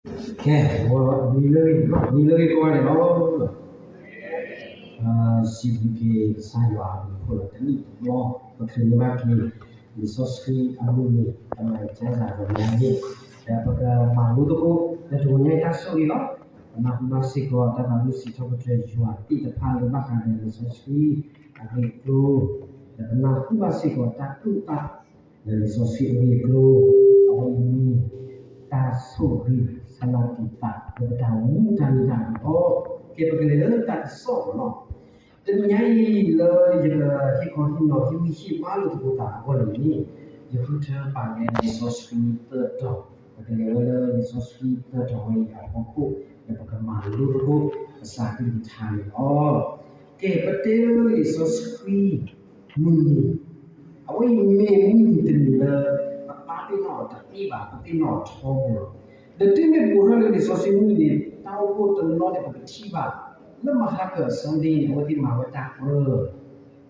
ကဲ, နံၤလၢဂ့ၤကိးဂၤဒဲးလီၤ. စံးဘျုးက့ၤကစၢ်ယွၤအဘျုးအဖှိၣ်လီၤ. တနံၣ်တဘျီ ပချုးန့ၢ်ဘၣ်က့ၤ လံာ်စီဆှံအမုၢ်နံၤ တမၤကဲစးဒီးညါန့ၣ် ဒီးပကမၤလိသကိး လၢတဂီၤညါအံၤတၢ်ဆိၣ်ဂ့ၤလီၤ. ပနၢ်ဟူဘၣ်စ့ၢ်ကီးတၢ်သးဝံၣ်စံးထီၣ်ပတြၢၤယွၤသ့ၣ်တဖၣ်လၢဘၣ်ဃးဒီးလံာ်စီဆှံအဂ့ၢ်အကျိၤ, ဒီးပနၢ်ဟူဘၣ်စ့ၢ်ကီးတၢ်သူၣ်သး လၢလံာ်စီဆှံအဂ့ၢ်အကျိၤ, အဝဲအံၤမ့ၢ် တၢ်ဆိၣ်ဂ့ၤ ဆန္ဒကိတး လၢပတၢ်အိၣ်မူတၢ်မ့ၢ်တၢ်တီအဂီၢ်, ကဲပကလဲၤလၢတၢ်ကစီၣ်လီၤ. တနံၤညါအံၤ လၢယဟ့ၣ်ခီဟ့ၣ်နီၤဟ့ၣ်ဂံၢ်ဟ့ၣ်ဘါလိာ်သကိးတၢ်အဂီၢ်န့ၣ် ယဃုထၢပာ်လၢလံာ်စီဆှံသၢတီၤ, ပကလဲၤဝဲလၢလံာ်စီဆှံသၢတီၤဝဲအံၤအဖီခိၣ် ဒီးပကမၤလိသကိး ကစၢ်ကလုၢ်ကထါန့ၣ်လီၤ. ကဲ ပတဲလၢလံာ်စီဆှံ မုၢ်နံၤ, အဝဲအံၤမ့ၢ်မုၢ်နံၤတနံၤလၢ ပပာ်ပ့ၤနီၣ်အီၤတသ့ဘၣ်, ပပာ်ပ့ၤနီၣ်အီၤထီဘိလီၤ. ဒီးတုၤမ့ၢ်ပိာ်ထီၣ်လၢလံာ်စီဆှံမုၢ်နံၤန့ၣ် တၢ်အိၣ်ဖှိၣ်တနီၤန့ၣ် ပကထံၣ်ဘၣ် လၢမဟါကၢၢ် Sunday န့ၣ် အဝဲသ့ၣ်မၤဝဲတၢ်ပြၢ, မ့မ့ၢ်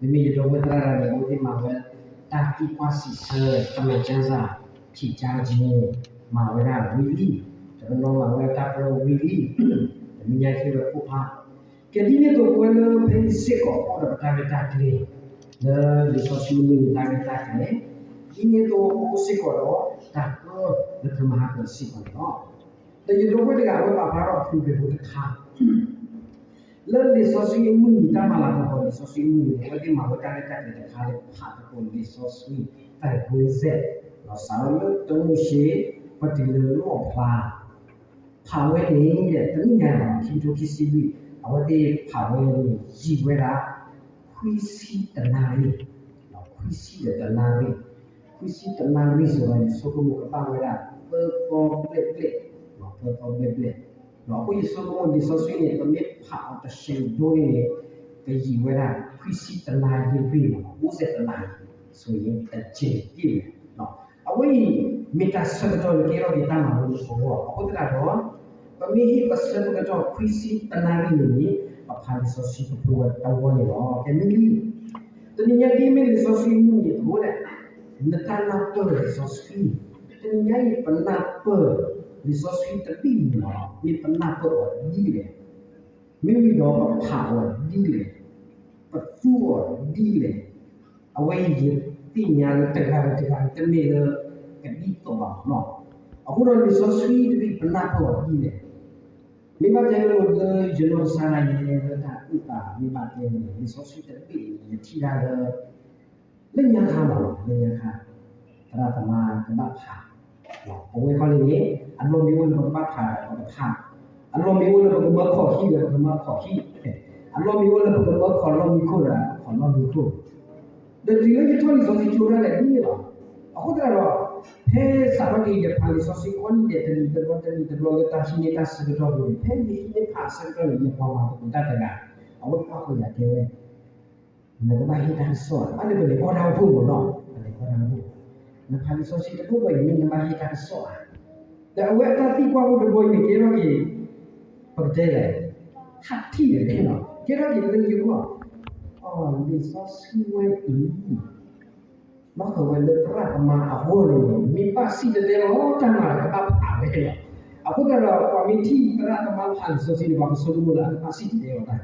ယဒီပုၢ်ဝဲၢ်သရၣ်န့ၣ် အဝဲသ့ၣ်မၤဝဲ တၢ်သံကွၢ်စံးဆၢ တၢ်မၤကၠၢစၢ် ထံၣ်ကၠၢကၠ့ မၤဝဲဒၣ်ဝံၤလံ, တနီၤမၤဝဲတၢ်ပြၢဝံၤလံ, တနံၤညါဟ့ၣ်ဝဲဖိဖး ကဲဒ်န့ၣ်အသိးပဝဲလၢဖဲန့ၣ်စ့ၢ်ကီးအိၣ်ဒီးပတၢ်ရဲၣ်တၢ်ကျဲၤ လၢလံာ်စီဆှံမုၢ်နံၤတၢ်ရဲၣ်တၢ်ကျဲၤ, ဒ်န့ၣ်အသိးအိၣ်စ့ၢ်ကီးဒီးတၢ်ပြၢလၢခဲမုၢ်ဟါကၢၢ်စ့ၢ်ကီးန့ၣ်လီၤ. ဒီးယဒီပုၢ်ဝဲၢ်တဂၤအဝဲပာ်ဖျါထီၣ်အဖုဂ့ၤဖိတခါ လၢလံာ်စီဆှံအမုၢ်နံၤ တၢ်မၤလၤကပီၤလံာ်စီဆှံအမုၢ်နံၤန့ၣ် အဝဲသ့ၣ်မၤဝဲတၢ်ရဲၣ်တၢ်ကျဲၤတခါလၢဖးသကိးလံာ်စီဆှံ တၢ်ကွ့စဲး ဒီးစးထီၣ်လၢတၢမိၤၡ့ ပတုၤလၢလီၣ်ဖျါ ဖးဝဲန့ၣ် တနံၣ်ညါန့ၣ် ခံကထိခံဆံလွံၢ် အဝဲသ့ၣ်ဖးဝဲန့ၣ် ယံာ်ဝဲဒၣ် ခွံဆံတနၣ်ရံၣ်, ခွံဆံဒီးတနၣ်ရံၣ်, ခွံဆံတနၣ်ရံၣ်စ့ၢ်ကီး ယဆိကမိၣ်ကဘၣ်ဝဲဒၣ် သၢသီဘျဲၣ်ဘျဲၣ်, သၢသီဘျဲၣ်ဘျဲၣ်, ဒီးအဃိယဆိကမိၣ်လံာ်စီဆှံန့ၣ် ပမ့ၢ်ဖးအီၤတစဲးဒိန့ၣ် ကယံာ်ဝဲဒၣ် ခွံဆံတနၣ်ရံၣ်ဘ့ၣ်မး အိၣ်စဲးတနၣ်ရံၣ် ဆိယတစဲးဘ့ၣ်န့ၣ် အဝဲအံၤ မ့ၢ်တၢ်ဆၢကတီၢ်လၢကဲထီၣ်က့ၤတၢ်မၤလိလၢပဂီၢ် အဃိသတးဒီး ပမ့ၢ်ဟ့ၣ်ပဆၢကတီၢ်ခွံဆံတနၣ်ရံၣ်န့ၣ်န့ၣ် ပဖးလံာ်စီဆှံကဖိဝဲတဝီန့ၣ်လီၤ. ကဲမ့ၢ်လံ တနံၤညါဒ်မ့ၢ်လံာ်စီဆှံမုၢ်နံၤအဃိန့ၣ် နတၢ်နၢ်ပၢၢ်လံာ်စီဆှံ, တနံၤညါအံၤပနၢ်ပၢၢ် လံာ်စီဆှံတဘ့ၣ်န့ၣ်လီၤ. မ့ၢ်ပနၢ်ပၢၢ်အီၤဒ်လဲၣ်, မ့ၢ်ဝံၤဒီးပဖးအီၤဒ်လဲၣ်, ပသူအီၤဒ်လဲၣ်, အဝဲအံၤယသ့ၣ်ညါလၢတဂၤဒီးတဂၤတမ့ၢ်လၢ ကဒ်သိးဘၣ်လီၤ. အဃိဒီးလံာ်စီဆှံတဘ့ၣ်ပနၢ်ပၢၢ်အီၤဒ်လဲၣ်, မ့ၢ်ဘၣ်တဲလၢယနီၢ်ကစၢ်ဒၣ်ယဲလၢတၢ်အုၣ်သး မ့ၢ်ဘၣ်တဲန့ၣ် လံာ်စီဆှံတဘ့ၣ်န့ၣ် ယထံၣ်ဒၣ်လၢ လၢညါခါမး လၢညါခါ သရၣ်သမါကဘၣ်ဖး, ပဝဲခီန့ၣ်န့ၣ် အလီၢ်မ့ၢ်အိၣ်လၢပကဘၣ်ဖးဒီးပကဖး, အလီၢ်မ့ၢ်အိၣ်လၢပကမၢခီၣ်ဟံၣ်ဒီးပကမၢခီၣ်ဟံၣ်, အလီၢ်မ့ၢ်အိၣ်လၢပကမၢခီၣ်လီၢ်မံခိၣ်ဒီးခီၣ်လီၢ်မံခိၣ်, ဒီးတုၤလၢယထီၣ်လံာ်စီဆှံကၠိဒၣ်လဲာ်ဒ်န့ၣ်လီၤ. အဃိသတးဒီး ဖဲစးထီၣ်က့ၤယဖးလံာ်စီဆှံကိးနံၤဒဲး တနံၤတဘျီ တနံၤတဘျီလၢတၢ်ဟံးန့ၢ်တၢ်ဆၢကတီၢ်ပူၤန့ၣ် ဖဲယဟံးန့ၢ်ဖးအဆၢကတီၢ်န့ၣ် ယကွၢ်မၤသကိးတၢ်တဂၤ အဝဲကွၢ်ဃီၤယၤတဲဝဲ နကဘၣ်ဟ့ၣ်တၢ်ကစီၣ်ဧါ, ဘၣ်လၢပလဲၤကွၢ်တၢ်အိၣ်ဖှိၣ်မးနီၤ, ပလဲၤကွၢ်တၢ်အိၣ်ဖှိၣ်, နဖးလံာ်စီဆှံတဘိဘၣ်အံၤ မ့ၢ်နဘၣ်ဟ့ၣ်တၢ်ကစီၣ်ဧါ, ဒီးအဝဲအတၢ်သံကွၢ်ဖိတဘိအံၤန့ၣ် ကဲထီၣ်က့ၤ ပကတဲလဲၣ်, ဟးထံၣ်ဒီးတဲနီၤ ကဲထီၣ်က့ၤလၢယဂီၢ်, အီၤ လံာ်စီဆှံဝဲအံၤ ဘၣ်ဃးဝဲလၢသရၣ်သမါအဂီၢ်န့ၣ် မ့ၢ်ဘၣ်စံၣ်တဲၤတဲလီၤတၢ်မၤဒီးကဘၣ်ဖးဝဲလီၤ. အဃိသတးဒီး ပှၤမ့ၢ်ထံၣ်သရၣ်သမါဖးလံာ်စီဆှံန့ၣ် ပှၤကဆိကမိၣ်လၢအကဘၣ်စံၣ်တဲၤတဲလီၤတၢ်,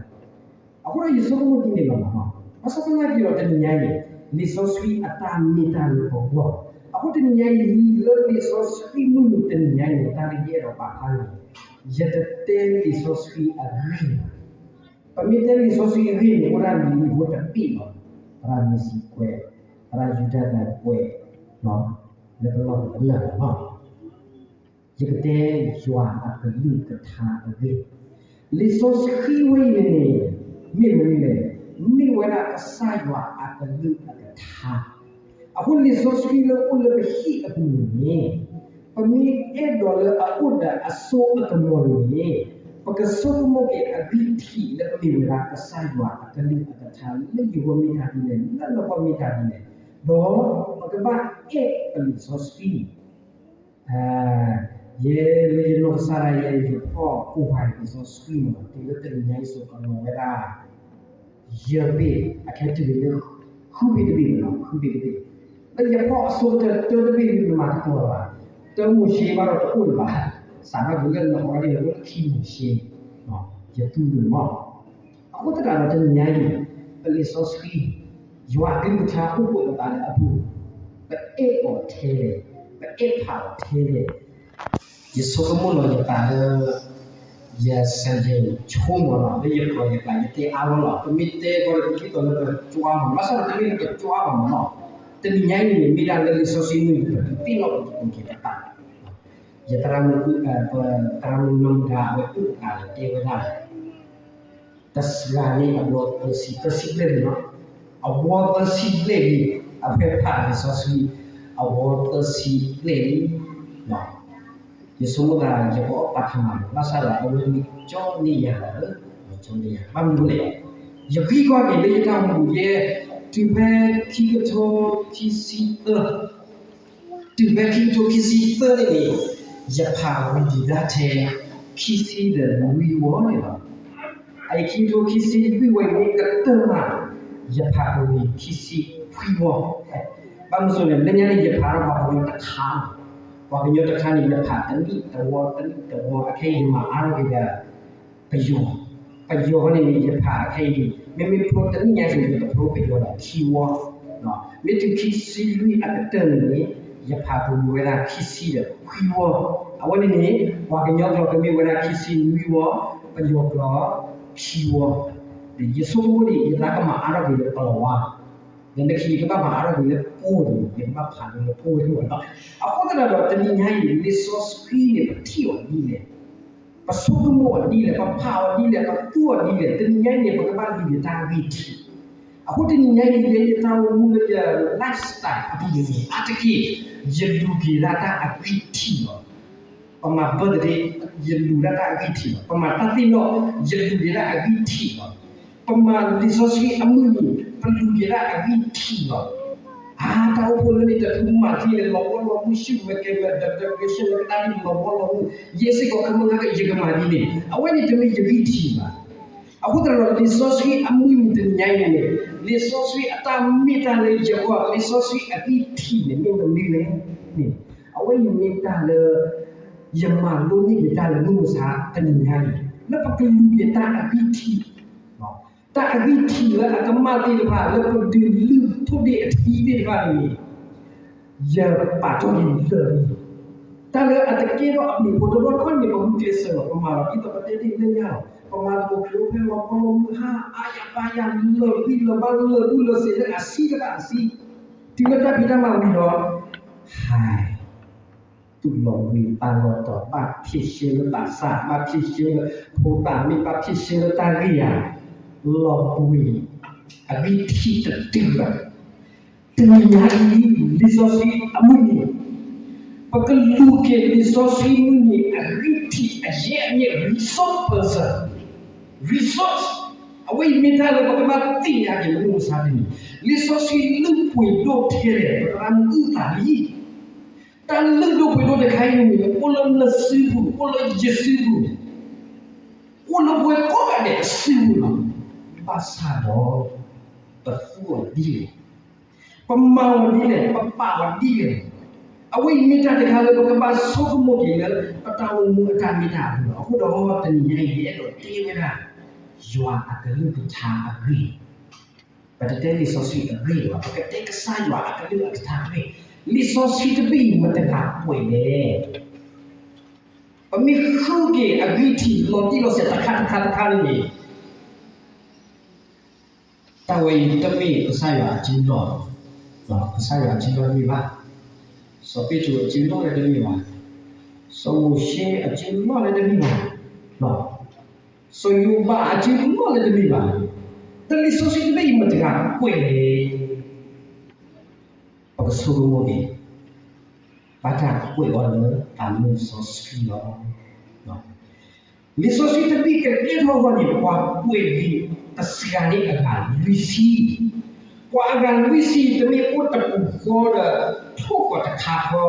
အဃိဒီးယဆိကမိၣ်ဒ်န့ၣ်လီၤမး, ဘၣ်ဆၣ်သနာ်က့ဒီးတနံၤညါအံၤ လံာ်စီဆှံအတၢ်မ့ၢ်တၢ်လၢပဂီၢ်, အဃိတနံၤညါအံၤ လၢလံာ်စီဆှံမုၢ်နံၤတနံၤညါအံၤ တၢ်လၢယအဲၣ်ဒိးပာ်ဖျါန့ၣ် ယတတဲလံာ်စီဆှံအဂ့ၢ်ဘၣ် ပမ့ၢ်တဲလံာ်စီဆှံအဂ့ၢ်န့ၣ် အိၣ်ဒၣ်လံာ်ဖိတဘ့ၣ်လီၤ. သရၣ်မ့ၢ်စံးကွဲး, သရၣ်ယူဒၤသၢၣ်ကွဲး, လၢပလီၢ်ပလၢၢ်လီၤ. ယကတဲယွၤအကလုၢ်ကထါအဂ့ၢ်, လံာ်စီဆှံဝဲအံၤန့ၣ်န့ၣ် မ့ၢ်မနုၤလဲၣ်, မ့ၢ်ဝဲဒၣ်ကစၢ်ယွၤအကလုၢ်အကထါ အဃိလံာ်စီဆှံလၢအိၣ်လၢပဟံၣ်အပူၤန့ၣ်န့ၣ် ပမ့ၢ်အဲၣ်ဒိးလၢအအိၣ်ဒီးအစိအကမီၤန့ၣ်န့ၣ် ပကဆိကမိၣ်က့ၤအဂံၢ်ထံးလၢအမ့ၢ်ဝဲဒၣ်ကစၢ်ယွၤအကလုၢ်အကထါ လၢယဂီၢ်မ့ၢ်တၢ်ဒ်လဲၣ် လၢနဂီၢ်မ့ၢ်တၢ်ဒ်လဲၣ်, ဒီးပကဘၣ်အဲၣ်ပလံာ်စီဆှံ ယဲလၢယနီၢ်ကစၢ်ဒၣ်ယဲ ယဖီၣ်ကိၢ်ပှၤလံာ်စီဆှံမး တုၤလၢတနံၤညါအံၤစိၤကလီၤဝဲဒၣ် ယဲၢ်ဘ့ၣ် အခဲတုၤလၢ ဃုဘ့ၣ်တဘ့ၣ်မး ဃုဘ့ၣ်တဘ့ၣ်, လၢယဖီၣ်အဆိကတၢၢ်တၢတဘ့ၣ်န့ၣ် နမၤတကီၢ်လၢၤဘၣ်, တၢမိၤၡ့ဘၣ်ဒီးတအိၣ်လၢၤဘၣ်, စးထီၣ်တုၤလၢနအိၣ်ဒီးလၢခံမုၢ်ဆ့, ယသူန့ၣ်မး. အဃိသတးဒီးတနံၤညါအံၤ ပလံာ်စီဆှံ ယွၤအကလုၢ်ကထါအိၣ်ဘှံးအသးလၢအပူၤ, ပအဲၣ်အီၤထဲလဲၣ်, ပအဲၣ်ဖးအီၤထဲလဲၣ်. ယဆိကမိၣ်လီၤယသးလၢ ယစဲးယဲးဆိကမိၣ်လီၤ လၢယကျိာ်ယကျဲ ယတဲအါလီၤလီၤ. ပမ့ၢ်တဲကီးဒီး ဒ်သိးလၢပကွၢ်မး ဘၣ်ဆၣ်ဒီးတမ့ၢ်လၢပကွၢ်ဘၣ်မးလီၤ. တနံၤညါအံၤန့ၣ် မ့ၢ်ဒၣ်လၢလံာ်စီဆှံမုၢ်နံၤ ပဒုးသ့ၣ်နီၣ်ပသကိးက့ၤပသး ယသရၣ်မုၣ်, ပသရၣ်မုၣ်နီၢ်မုၢ်ဒါ အဝဲအိၣ်အသးလၢတဲဝဲဒၣ် တစှၤန့ၣ်အဘျီသၢဆံ, သၢဆံဘျဲၣ်လံနီၤ, အဝီသၢဆံဘျဲၣ်လံ, အဝဲဖးလံာ်စီဆှံ အဝီသၢဆံဘျဲၣ်လံ. ယဆိကမိၣ်သး ယကအီၣ်ပာ်ထီၣ်မး ဘၣ်ဆၣ်ဒီးအဝဲမ့ၢ်ကၠီန့ၢ်ယၤလီၤ, ကၠီန့ၢ်ယၤ ဘၣ်မနုၤလဲၣ်. ယဂံၢ်ကွၢ်က့ၤလၢယတၢ်အိၣ်မူယဲ တုၤဖဲခံကထိခံဆံသၢ တုၤဖဲခံကထိခံဆံသၢန့ၣ်န့ၣ် ယဖးဝံၤဒံးဒၣ်ထဲ ခံဆံဒီးလွံၢ်ဝီန့ၣ်လီၤ. အအံၤခံကထိခံဆံလွံၢ်ဝီအံၤန့ၣ် ကတၢၢ်မး ယဖးကဝံၤခံဆံခွံဝီ. ဘၣ်မနုၤအဃိလဲၣ် လၢညါန့ၣ် ယဖးဒီးပှၤကညီတခါ, ပှၤကညီတခါန့ၣ် ယဖးတနံၣ်တဝီ တနံၣ်တဝီ အခဲအံၤယမၤအါထီၣ်က့ၤဒီး ပယီၤ, ပယီၤန့ၣ်န့ၣ် ယဖးခဲအံၤ မ့မ့ၢ်ဖျိတနံၣ်ညါအံၤ ယကဖျိပယီၤဒီးခံဝီ, မ့ၢ်တုၤခံဆံလွံၢ်အကတၢၢ်န့ၣ်န့ၣ် ယဖးကဝံၤဝဲဒၣ်ခံဆံဒီးခွံဝီ. အဝဲန့ၣ်န့ၣ် ပှၤကညီကျိာ်ကမ့ၢ်ဝဲဒၣ်ခံဆံနွံဝီ, ပယီၤကျိာ်ခံဝီ. ယဆိကမိၣ်ဒံး ယသးကမၤအါထီၣ်က့ၤလၢပလီၤဝါ, ဒီးလၢခံယကဘၣ်မၤအါထီၣ်က့ၤလၢပအိၣ်န့ၣ် ယကဘၣ်ဖးက့ၤလၢပအိၣ်န့ၣ်လီၤ. အဃိသတးဒီး တနံၤညါအံၤ လံာ်စီဆှံန့ၣ် ပထံၣ်အီၤဒ်လဲၣ် ပဆိကမိၣ်အီၤဒ်လဲၣ်, ပဖးအီၤဒ်လဲၣ်, ပသူအီၤဒ်လဲၣ်, တနံၤညါအံၤန့ၣ် ပကဘၣ်လူၤက့ၤတၢ်အဂံၢ်ထံး. အဃိတနံၤညါအံၤ လၢယတၢ်အိၣ်မူလၢယ lifestyle အပူၤန့ၣ် အါတက့ၢ် ယလူၤက့ၤဒၣ်တၢ်အဂံၢ်ထံးလီၤ. ပမၤ birthday ယလူၤဒၣ်တၢ်အဂံၢ်ထံးလီၤ. ပမၤတၢ်သ့ၣ်နီၣ် ယလူၤက့ၤဒၣ်အဂံၢ်ထံးလီၤ. ပမၤလံာ်စီဆှံအမုၢ်နံၤ ပလူၤက့ၤဒၣ်အဂံၢ်ထံးလီၤ. အါ တၢ်အိၣ်ဖှိၣ်လၢန့ၣ် တထူးမၤထံန့ၣ် လီၤဘီလီၤမုၢ် ဆူၣ်ဝဲကဲဝဲ ဒီး decoration လၢကတၢၢ်န့ၣ် လီၤဘီလီၤမုၢ် ယဲစ့ၢ်ကီး ခမၢ် ယကမၤဒ်န့ၣ် အဝဲန့ၣ်တမ့ၢ်ယဂံၢ်ထံးဘၣ်. အဃိသတးဒီး လံာ်စီဆှံအမုၢ်နံၤတနံၤညါအံၤန့ၣ် လံာ်စီဆှံအတၢ်မ့ၢ်တၢ်လၢယဂီၢ် လံာ်စီဆှံအဂံၢ်ထံးန့ၣ် မ့ၢ်မနုၤလဲၣ်န့ၣ် အဝဲအံၤမ့ၢ်တၢ်လၢ ယမၤလိန့ၢ်က့ၤတၢ်လၢမုၢ်မဆါတနံၤညါအံၤ လၢပကလူၤက့ၤတၢ်အဂံၢ်ထံး တၢ်အဂံၢ်ထံးလၢအကမၣ်သ့ၣ်တဖၣ် လၢပဒုးလုၢ်ထိၣ်ဒ့ၣ်အထံသ့ၣ်တဖၣ်န့ၣ် ယပာ်ထီၣ်က့ၤလၢာ်လံ. တၢ်လၢအတကဲထီၣ်အဘျုးအဖှိၣ်တဘျီတခီၣ်န့ၣ် ပဂုာ်ကျဲးစၢးလီၤ. ပမၤလီၤဒ်သိးပတဲဒ်လၢညါလီၤ. ပမၤသကိးခရံာ်အိၣ်ဖျဲၣ်လီၤပီလီၤမုၢ်ဟါ အါယၤပါယၤ လၢာ်ဂံၢ်လၢာ်ဘါ လၢာ်ဘူၣ်လၢာ်စ့ၤလၢအဆံးတဖၣ်အဆံး တုၤလၢတၢ်ဖံးတၢ်မၤဝံၤလီၤ ဟါ သူၣ်လီၤဘှံးသးလီၤတီၤ ဘၣ်ဖံးဆှၢလၢသးစၢ် ဘၣ်ဖံးဆှၢလၢဖိသၣ်မ့ၢ် ဘၣ်ဖံးဆှၢလၢတၢ်ဂ့ၢ်ဧါ လီၤဘှံး အဂံၢ်ထံးတတုၤဘၣ်. တနံၤညါအံၤ လံာ်စီဆှံအမုၢ်နံၤ ပကလူၤက့ၤလံာ်စီဆှံမုၢ်နံၤ အဂံၢ်ထံးအယဲၢ်အမ့ၢ် resource person, resource အဝဲအံၤမ့ၢ်တၢ်လၢပကဘၣ်သ့ၣ်ညါက့ၤလၢမုၢ်မဆါတနံၤ လံာ်စီဆှံလုၢ်ပှ့ၤဒိၣ်ထဲလဲၣ် ပသရၣ်မုၣ်အုၣ်သးလံ တၢ်လုၢ်ဒိၣ်ပှ့ၤဒိၣ်တခါအံၤန့ၣ် အိၣ်လၢနစုပူၤ အိၣ်လၢယစုပူၤ အိၣ်လၢပဝဲကိးဂၤဒဲးအစုပူၤလီၤ. ဘၣ်ဆၣ်ဒီး ပသူအီၤဒ်လဲၣ်, ပမၤအီၤဒ်လဲၣ်, ပပာ်အီၤဒ်လဲၣ်, အဝဲအံၤမ့ၢ်တၢ်တခါလၢပကဘၣ်ဆိကမိၣ်က့ၤလၢ ပတၢ်အိၣ်မူအတၢ်မ့ၢ်တၢ်အပူၤလီၤ. အဃိဒီးတနံၤညါအံၤ ယအဲၣ်ဒိးတဲဝဲဒၣ် ယွၤအကလုၢ်ကထါအဂ့ၢ် ပတတဲလံာ်စီဆှံအဂ့ၢ်ဘၣ်, ပကတဲကစၢ်ယွၤအကလုၢ်အကထါအဂ့ၢ်, လံာ်စီဆှံတဘ့ၣ်အံၤမတၤတဂၤကွဲးလဲၣ်. ပမ့ၢ်ဃုက့ၤအဂံၢ်ထံးလီၤတံၢ်လီၤဆဲးတခါတခါတခါန့ၣ်န့ၣ်, တၢ်ဝဲအံၤတမ့ၢ်ကစၢ်ယွၤအစုလီၢ်, ကစၢ်ယွၤအစုလီၢ်တမ့ၢ်ဘၣ်, စီၤပ့းတရူးအစုလီၢ်လၢတမ့ၢ်ဘၣ်, စီၤမိၤၡ့အစုလီၢ်လၢတမ့ၢ်ဘၣ်, စီၤယိၤဘးအစုလီၢ်လၢတမ့ၢ်ဘၣ်, တၢ်လံာ်စီဆှံတဘ့ၣ်အံၤမတၤတဂၤကွဲးလဲၣ်. ပကဆိကမိၣ်န့ၣ် ဘၣ်တၢ်ကွဲးအီၤလၢတၢ်လံာ်စီဆှံလီၤ. လံာ်စီဆှံတဘ့ၣ်ကကဲထီၣ်အဂီၢ်န့ၣ် ပှၤကွဲးလံာ်တစှၤန့ၣ်အဂၤလွံၢ်ဆံ, ပှၤအဂၤလွံၢ်ဆံတမ့ၢ်အိၣ်တပူၤဃီဒီး ထိၣ်ဃီတခါဃီ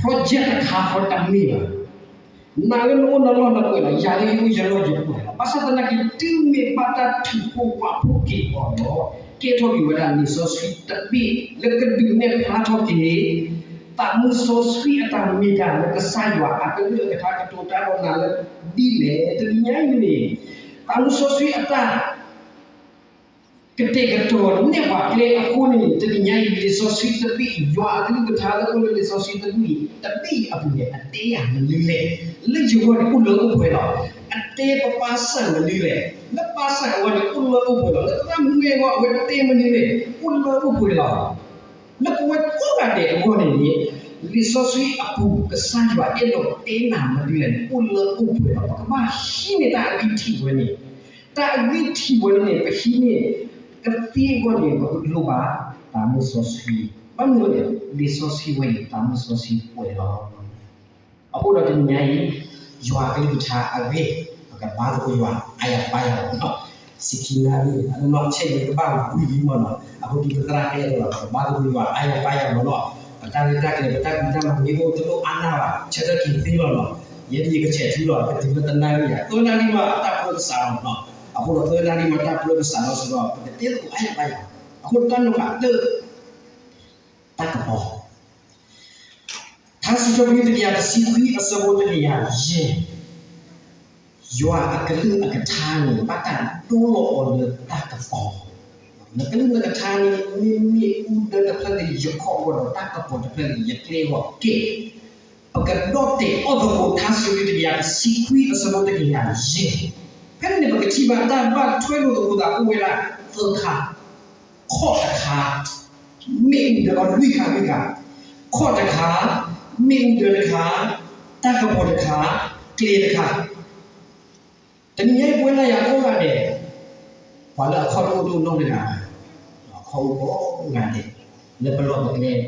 project တခါဃီတမ့ၢ်ဘၣ်. နၤလၢနအိၣ်နလီၢ်နကွဲးလီၤ, ယၤလၢယအိၣ်ယလီၢ်ယကွဲးလီၤ. ဘၣ်ဆၣ်သနာ်က့ တုၤမ့ၢ်ဘၣ်တၢ်ထုးဖှိၣ်ပာ်ဖှိၣ်က့ၤအီၤဒီး ကဲထီၣ်က့ၤဝဲဒၣ်လံာ်စီဆှံတဘ့ၣ် လၢကဒုးနဲၣ်ဖျါထီၣ်က့ၤ သးမူစီဆှံအတၢ်မ့ၢ်တၢ်လၢကစၢ်ယွၤအကလုၢ်အကထါကတိၤတၢ်ဒီးနၤလၢဒ်လဲၣ်. တနံၤညါအံၤန့ၣ် သးမူစီဆှံအတၢ် ကတဲာ်ကတီၤနဲၣ်ပှၤကျဲအဃိန့ၣ် တနံၤညါအံၤ လံာ်စီဆှံတဘ့ၣ် ယွၤအကလုၢ်ကထါလၢအိၣ်လၢလံာ်စီဆှံတဘ့ၣ် တဘ့ၣ်အပူၤန့ၣ် အတဲယၤမနုၤလဲၣ်. လၢယဂီၢ်န့ၣ် အိၣ်လၢအိၣ်ပှဲၤလီၤ. အတဲပဘါစၢ်မနုၤလဲၣ်. လၢဘါစၢ်အဂီၢ်န့ၣ် အိၣ်လၢအိၣ်ပှဲၤလီၤ. လၢသရၣ်မုၣ်အဂီၢ် အဝဲတဲမနုၤလဲၣ်. အိၣ်လၢအိၣ်ပှဲၤလီၤ. လၢပဝဲကိးဂၤဒဲးအဂီၢ်န့ၣ်န့ၣ် လံာ်စီဆှံအပူၤ ကစၢ်ယွၤအဲၣ်ဒိးတဲနၤမနုၤလဲၣ်န့ၣ် အိၣ်လၢအိၣ်ပှဲၤလီၤ. ပကဘၣ်ဟံးန့ၢ်တၢ်အဂံၢ်ထံးဝဲန့ၣ် တၢ်အဂံၢ်ထံးဝဲန့ၣ်န့ၣ် ပဟံးန့ၢ် ကသ့အဂီၢ်န့ၣ် ပကလိၣ်ဘၣ်သးမူစီဆှံ. ဘၣ်မနုၤလဲၣ်. လံာ်စီဆှံဝဲအံၤ သးမူစီဆှံပှဲၤလီၤ. အဃိဒီးတနံၤညါအံၤ ယွၤအကလုၢ်ကထါအဂ့ၢ် ပကဘါသကိးယွၤအါယၤပါယၤလီၤနီၤ. ဆံခံနၣ်ရံၣ် အနီၢ်ဆဲးန့ၣ် ကဘၣ်ဝံၤလံမ့ၢ်နီၤ. အဃိဒီးပသရၣ်တဲအီၤ ပကဘါသကိးယွၤအါယၤပါယၤလီၤနီၤ. ပတၢ်ရဲၣ်တၢ်ကျဲၤ ပတၢ်ဖံးတၢ်မၤမ့ၢ်အိၣ်တလိၣ်အါနၢ်ဘၣ် ဆၢထၢၣ်က့ၤသ့လီၤနီၤ. ယဲဒၣ်ယကဆဲးထူလီၤ ကတုၤလၢတနၣ်ရံၣ်ယါ သၢနၣ်ရံၣ်မး တၢ်ပၢကစးလီၤနီၤ. အဃိဒီးသၢနၣ်ရံၣ်မး တၢ်ပၢကစးလီၤစ့ၢ်ကီး ပကတဲသကိးအါယၤပါယၤ. အဃိတၢ်နီၤဖးတၢၢ် တၢ်ကပီၤ ထါစံးထီၣ်ပတြၢၤ တကယၤတဆံခွံ အဆၢဖိတကယၤယဲၢ်, ယွၤအကလုၢ်အကထါန့ၣ် ဘၣ်တၢ်ဒိလီၤအီၤလၢတၢ်ကပီၤ, နကလုၢ်နကထါန့ၣ် မ့မ့ၢ်အူဒၢတဖျၢၣ်လၢယခီၣ်အဂီၢ်ဒီး တၢ်ကပီၤတဖျၢၣ်လၢယကျဲအဂီၢ်ကဲ, ပကဒီၣ်တဲာ်အီၣ်သကိး ထါစံးထီၣ်ပတြၢၤ တကယၤတဆံခွံ အဆၢဖိတကယၤယဲၢ်, ဖဲန့ၣ်န့ၣ် ပကထံၣ်ဘၣ်တၢ်ဘၣ်ထွဲလိာ်သကိးသးအိၣ်ဝဲဒၣ် သၢခါ ခီၣ်တခါ, မ့ၣ်အူဒၢ လွံၢ်ခါလွံၢ်ခါ, ခီၣ်တခါ, မ့ၣ်အူဒၢတခါ, တၢ်ကပီၤတခါ, ကျဲတခါ. တနံၤညါအံၤ ပဝဲဒၣ်ယၤကိးဂၤဒဲး, ပှၤလၢအခီၣ်တအိၣ်တအိၣ်နီတဂၤ, အခီၣ်အိၣ်ကိးဂၤဒဲး,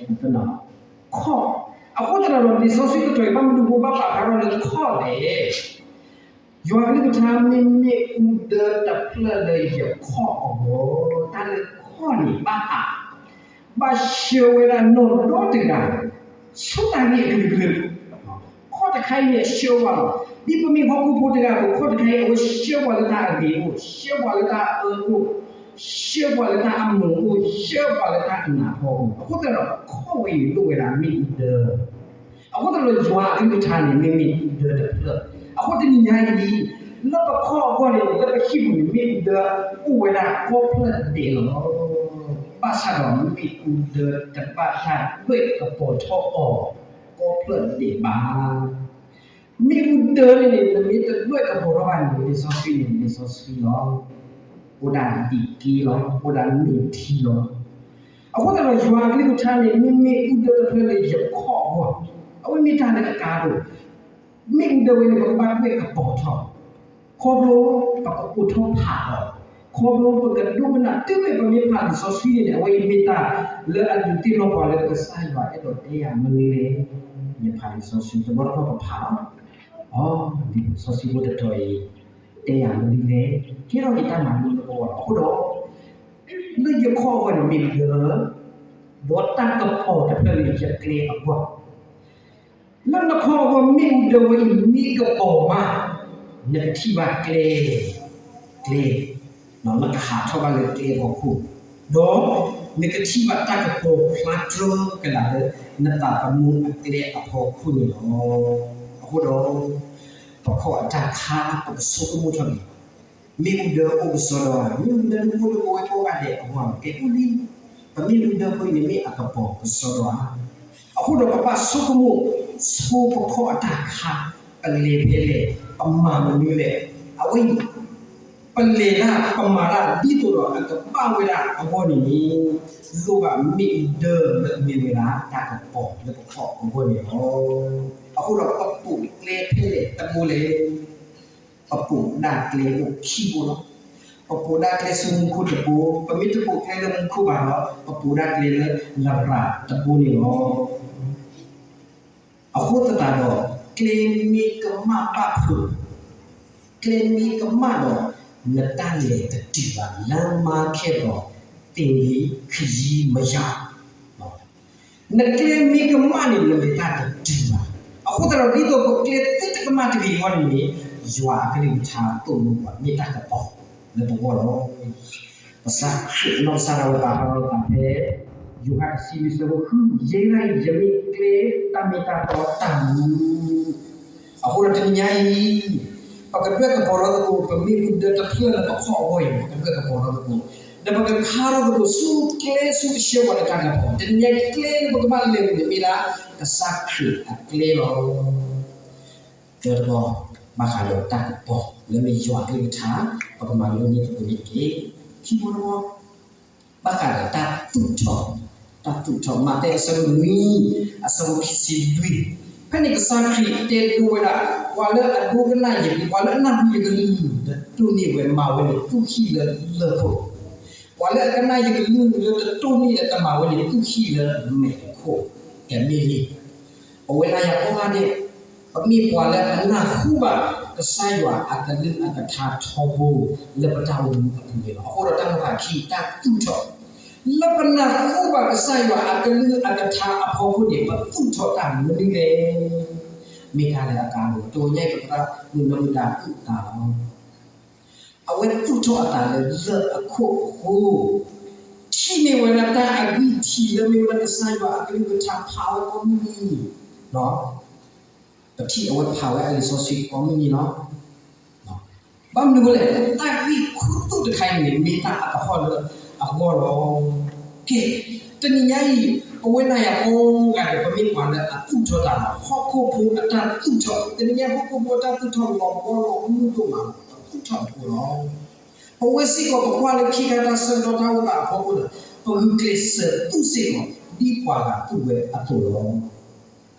လၢပလီၢ်ပကျဲ, ခီၣ်, အဃိသတးဒီး လံာ်စီဆှံကတၢၢ်အံၤ ဘၣ်မနုၤအဃိဘၣ်ပာ်ဖျါထီၣ်လၢခီၣ်လဲၣ်. ယွၤကလုၢ်ကထါ မ့မ့ၢ်အူဒၢတဖျၢၣ်လၢယခီၣ်အဂီၢ်, တၢ်လၢခီၣ်န့ၣ်ဘၣ်အါ, ဘၣ်ဆှၢဝဲဒၣ်နီၢ်ဒီတဂၤ ဆူတၢ်ဂ့ၢ်အကလုာ်ကလုာ်, ခီၣ်တခါအံၤန့ၣ် အဆှၢပှၤလီၤ. ဒ်ပမ့ၢ်ဟီၣ်ခိၣ်ဖိတဂၤအသိး ခီၣ်တခါအံၤ အဝဲဆှၢပှၤလၢတၢ်အဂ့ၤအိၣ်, ဆှၢပှၤလၢတၢ်အၢအိၣ်, ဆှၢပှၤလၢတၢ်အမုာ်အိၣ်, ဆှၢပှၤလၢတၢ်အနးဖီအိၣ်. အဃိသတးဒီး ခီၣ်ဝဲအံၤလိၣ်ဝဲဒၣ်မ့ၣ်အူဒၢ အဃိသတးဒီး ယွၤအကလုၢ်ကထါန့ၣ် မ့မ့ၢ်အူဒၢတဖျၢၣ်. အဃိတနံၤညါအံၤ လၢပခီၣ်အဂီၢ်န့ၣ် လၢပဟံၣ်ပူၤန့ၣ် မ့ၣ်အူဒၢအိၣ်ဝဲဒၣ်ကိးဖျၢၣ်ဒဲးလီၤ. ဘၣ်ဆၣ်ဒီး မ့ၣ်အူဒၢတဘၣ်တၢ်ဒွဲၣ်ကပီၤထီၣ်အီၤကိးဖျၢၣ်ဒဲးဘၣ်. မ့ၣ်အူဒၢန့ၣ်န့ၣ် နမ့ၢ်တဒွဲၣ်ကပီၤထီၣ်ဘၣ်န့ၣ် လံာ်စီဆှံန့ၣ် လံာ်စီဆှံလီၤ. အိၣ်ဒၣ်ဒံးက့လီၤ, အိၣ်ဒၣ်မ့ၢ်ထံလီၤ. အဃိသတးဒီး ယွၤအကလုၢ်ကထါန့ၣ် မ့မ့ၢ်အူဒၢတဖျၢၣ်လၢယခီၣ်အဂီၢ်, အဝဲမ့ၢ်တၢ်လၢအကါဒိၣ်, မ့ၣ်အူဒၢဝဲန့ၣ် ပကဘၣ်ဒွဲၣ်ကပီၤထီၣ်, ခီဖျိပကအိးထီၣ်ဖးအီၤ, ခီဖျိပကဒိကနၣ်တုၤမ့ၢ်ပမ့ၢ်ဖးလံာ်စီဆှံန့ၣ်န့ၣ် အဝဲအံၤမ့ၢ်တၢ်လၢအဒုးသ့ၣ်နီၣ်ပှၤလၢကစၢ်ယွၤအဲၣ်ဒိးတဲယၤမနုၤလဲၣ်. ယဖးလံာ်စီဆှံတဘျီတခီၣ်ပဖးလီၤ. အိ လံာ်စီဆှံဖိတတီၤအံၤ တဲယၤမနုၤလဲၣ်. ကဲထီၣ်က့ၤတၢ်မၤလိလၢပဂီၢ်လီၤ. အဃိဒီး လၢယခီၣ်အဂီၢ်န့ၣ်မ့ၣ်အူဒၢ, ဒီးတၢ်ကပီၤတဖျၢၣ်လၢယကျဲအဂီၢ်, လၢနခီၣ်အဂီၢ်မ့ၣ်အူဒၢဝဲအံၤမ့ၢ်ကပီၤမး, နကထံၣ်ဘၣ်ကျဲ, ကျဲ, နကဟးထီၣ်ဘၣ်လၢကျဲအဖီခိၣ်, ဒီးနကထံၣ်ဘၣ်တၢ်ကပီၤဖျါတြၢကလာ်လၢ နသးသမူအကျဲအဖီခိၣ်န့ၣ်လီၤ. အဃိဒီး ပခီၣ်အတၢ်ခါ ပကဆိကမိၣ်ထီၣ်န့ၣ် မ့ၣ်အူဒၢအိၣ်ကစီဒီဧါ, မ့ၣ်အူဒၢတအိၣ်လၢပဝဲကိးဂၤဒဲးအဂီၢ် ကဲအိၣ်လံ, ပမ့ၣ်အူဒၢဖိအံၤန့ၣ်မ့ၢ်အကပီၤကစီဒီဧါ. အဃိဒီးပဘၣ်ဆိကမိၣ် ဆိပခီၣ်အတၢ်ခါ ပလဲၤဖဲလဲၣ်, ပမၤမနုၤလဲၣ်, အဝဲအံၤ ပလဲၤတၢ်ပမၤတၢ် ဒ်သိးဒီးအကဘၣ်ဝဲဒၣ်အဂီၢ်န့ၣ်န့ၣ် လိၣ်ဘၣ်မ့ၣ်အူဒၢလၢအမ့ၢ်ဝဲဒၣ်တၢ်ကပီၤလၢပခီၣ်အဂီၢ်န့ၣ်လီၤ. အဃိဒီးပပိာ်ကျဲဖဲလဲၣ်တဘိလဲၣ်, ပပိာ်ဒၣ်ကျဲအိၣ်ခံဘိလီၤ. ပပိာ်ဒၣ်ကျဲဆူမူခိၣ်တဘိ, ပမ့ၢ်တပိာ်ကျဲလၢမူခိၣ်ဘၣ်ဒီး ပပိာ်ဒၣ်ကျဲလၢလရာ်တဘိန့ၣ်လီၤ. အဃိသတးဒီး ကျဲမ့ၢ်ကမၣ်ဘၣ်ဖုး, ကျဲမ့ၢ်ကမၣ်ဒီး နတၢ်လဲၤတတုၤဘၣ်, လမ်းမါခဲလၢာ် သင်္ဂီခရီးမရောက်. နကျဲမ့ၢ်ကမၣ်န့ၣ် နလဲၤတၢ်တတုၤဘၣ်. အဃိသတးဒီး ဒ်သိးပကျဲသ့တကမၣ်တဂ့ၤအဂီၢ်န့ၣ်န့ၣ် ယွၤအကလုၢ်ကထါသိၣ်လိပှၤမ့ၢ်တၢ်ကပီၤလၢပဂီၢ်လီၤ. ကစၢ်ခရံာ်အနီၢ်ကစၢ်ဒၣ်ဝဲပာ်ဖျါထီၣ်သးဖဲ ယိၤဟၣ်တဆံလွံၢ်ဆၢဖိဃု, ယဲဒၣ်အံၤ ယမ့ၢ်ကျဲတၢ်မ့ၢ်တၢ်တီတၢ်မူ, အဃိဒီးတနံၤညါအံၤ ပကဒွဲၣ်ကပီၤထီၣ်သကိး ပမ့ၢ်အိၣ်ဒီးတဖျၢၣ်လၢပခီၣ်အဂီၢ်အံၤ ပကဒွဲၣ်ကပီၤထီၣ်သကိး, ဒီးပကခါထီၣ်သကိးဆူကျဲဆူကဆှၢပှၤလၢတၢ်ဒဲးဘး, တနံၤညါအံၤကျဲလၢပကဘၣ်လဲၤန့ၣ်မ့ၢ်ဒၣ်ကစၢ်ခရံာ်အကျဲလီၤ. သၢတဘီ, ဘၣ်ဃးဒီးတၢ်ကပီၤလၢမ့ၢ်ယွၤအကလုၢ်ကထါ ပကမၤလိန့ၢ်သကိးန့ၣ်တက့ၢ်. ခံဘီတဘီ, ဘၣ်ဃးဒီးတၢ်သူၣ်ထီၣ်, တၢ်သူၣ်ထီၣ်, မးသဲအဆၢဒိၣ်နွံ အဆၢဖိခံဆံလွံၢ်, ဖဲန့ၣ်ကစၢ်ခရံာ်တဲဒိဝဲဒၣ် ပှၤလၢအဒိကနၣ်ယ, ပှၤလၢအနၢ်ဟူယကလုၢ် ဒီးတိၢ်န့ၢ်ဝဲ မၤဝဲန့ၣ်သူၣ်ဟံၣ်လၢလၢၢ်ခိၣ်, ပှၤလၢအကနၣ်ယကလုၢ်လၢတတိၢ်န့ၢ်ဒီးတမၤဝဲန့ၣ် သူၣ်ဟံၣ်လၢမဲးခိၣ်, ကဲမ့ၢ်လံ ပဝဲဒၣ်ယၤကိးဂၤဒဲး ပမ့ၢ်ပှၤလၢအနၢ်ဟူဘၣ်ကစၢ်ယွၤအကလုၢ်အကထါထီဘိလၢပတၢ်အိၣ်မူအပူၤန့ၣ်လီၤ. အဃိဒီးတၢ်နီၤဖးခံ တၢ်သူၣ်ထီၣ်, လၢပနၢ်ဟူဘၣ်ကစၢ်ယွၤအကလုၢ်အကထါအဖီခိၣ်န့ၣ် ပသူၣ်ထီၣ်တၢ်မနုၤလဲၣ်. မ့ၢ်တၢ်လၢအကါဒိၣ်, တနံၤညါအံၤပသရၣ်မုၣ်နီၢ်မုၢ်ဒါအုၣ်အသးလီၤ. အဝဲသူၣ်ထီၣ်အသးလၢလၢၢ်အခိၣ်အဃိ, ထံၣ်န့ၢ်ဝဲဒၣ်တၢ်အဂံၢ်ထံးလၢမ့ၢ်ဝဲဒၣ်ကစၢ်ယွၤအကလုၢ်ကထါဖးဝဲကိးမုၢ်နံၤ, ပထံၣ်အဝဲဖးဝဲအလံာ်စီဆှံကိးမုၢ်နံၤလီၤ. ဘၣ်မနုၤအဃိလဲၣ်, တၢ်ဂံၢ်ခူသူၣ်တခါအံၤန့ၣ် မ့ၢ်တၢ်အကဟီၣ်လၢအဂီၢ်လီၤ. ကဲ, တနံၤညါအံၤ ပဝဲနၤယၤကိးဂၤဒဲး ပမ့ၢ်ပှၤလၢအသူၣ်ထီၣ်တၢ်လီၤ. ဟီၣ်ခိၣ်ဖိအတၢ်သူၣ်ထီၣ်, တနံၤညါဟီၣ်ခိၣ်ဖိအတၢ်သူၣ်ထီၣ်လီၤဘီလီၤမုၢ်ဒိၣ်မးလီၤ, ပသူၣ်ထီၣ်တအိၣ်လီၤ. ပဝဲစ့ၢ်ကီး ပကွၢ်လၢခံခါတၢ်ဆၢကတီၢ်တၢ်အိၣ်သးအဖီခိၣ်ဒီး ပဂုာ်ကျဲးစၢးသူၣ်စ့ၢ်ကီး ဒ်ပှၤဂၤသူၣ်ဝဲအသိးလီၤ.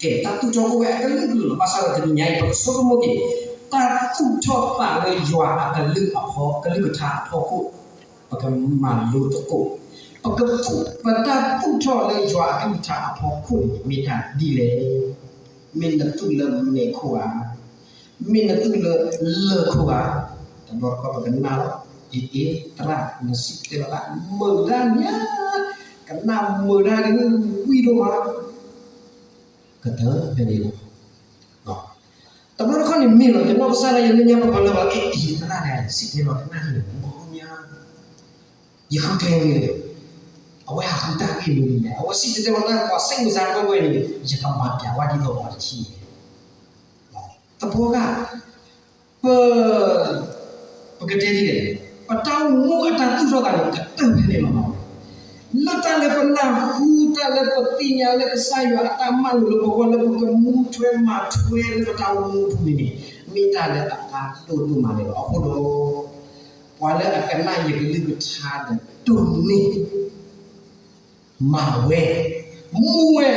ကဲ, တၢ်သူၣ်ထီၣ်အိၣ်ဝဲအကလုာ်ကလုာ်လီၤ. ဘၣ်ဆၣ်ဒီးတနံၤညါအံၤ ပကဆိကမိၣ်က့ၤ တၢ်သူၣ်ထီၣ်သးလၢယွၤအကလုၢ်အဖီ, ကလုၢ်ကထါအဖီခိၣ်, ပကမၤလိသကိး, ပကသူၣ်, ပတၢ်သူၣ်ထီၣ်လၢယွၤအကလုၢ်ကထါအဖီခိၣ်န့ၣ် မ့ၢ်တၢ်ဒ်လဲၣ်. မ့ၢ်နသူၣ်လၢမဲးခိၣ်ဧါ, မ့ၢ်နသူၣ်လၢလၢၢ်ခိၣ်ဧါ, တဘျီတခီၣ်ပကနၣ်လီၤ, အ့ အ့ သရၣ် နစံၣ်တဲၤတဲလီၤတၢ် မုာ်ဒၣ်ညါ, ကနၣ်မုာ်ဒၣ်ဒုး ဝံၣ်ဒိၣ်မး, ကတၢၢ်ဖဲန့ၣ်လီၤ. တဘျီတခီၣ်န့ၣ်မ့ၢ်လီၤ, ယနီၢ်ကစၢ်ဒၣ်ယမဲာ်ညါပှၤလၢပှၤ အ့ အ့ သရၣ်န့ၣ် စံၣ်တဲၤတဲလီၤတၢ်နၢ်ဟူမုာ်ညါ, ယဃုကျဲဝံၤလံ, အဝဲဟးဃုတၢ်ဂ့ၢ်မနုၤလဲၣ်, အဝဲစံၣ်တဲၤတဲလီၤတၢ် ပှၤစ့ၣ်မုၢ်စါဝဲဝဲန့ၣ် ယကမၤပျးဝဲဒ်သိးပှၤတထံၣ်န့ၣ် သပှၢ်ဂၤ, ပ, ပကတဲဒ်လဲၣ်, ပတၢ်အိၣ်မူအတၢ်သူၣ်ထီၣ်သးန့ၣ် ကတၢၢ်ဖဲန့ၣ်လီၤ. လၢတၢ်လၢပနၢ်ဟူ တၢ်လၢပသ့ၣ်ညါလၢကစၢ်ယွၤအတၢ်မၤလိာ်လၢပဂီၢ် လၢပကမူထွဲမၤထွဲလၢပတၢ်အိၣ်မူအပူၤန့ၣ်န့ၣ် မ့ၢ်တၢ်လၢအကါဒိၣ်ဒိၣ်မးန့ၣ်လီၤ. အဃိဒီး ပှၤလၢအကနၣ်ယကလုၢ်ကထါဒီးတိၢ်န့ၢ် မၤဝဲ, မူဝဲ,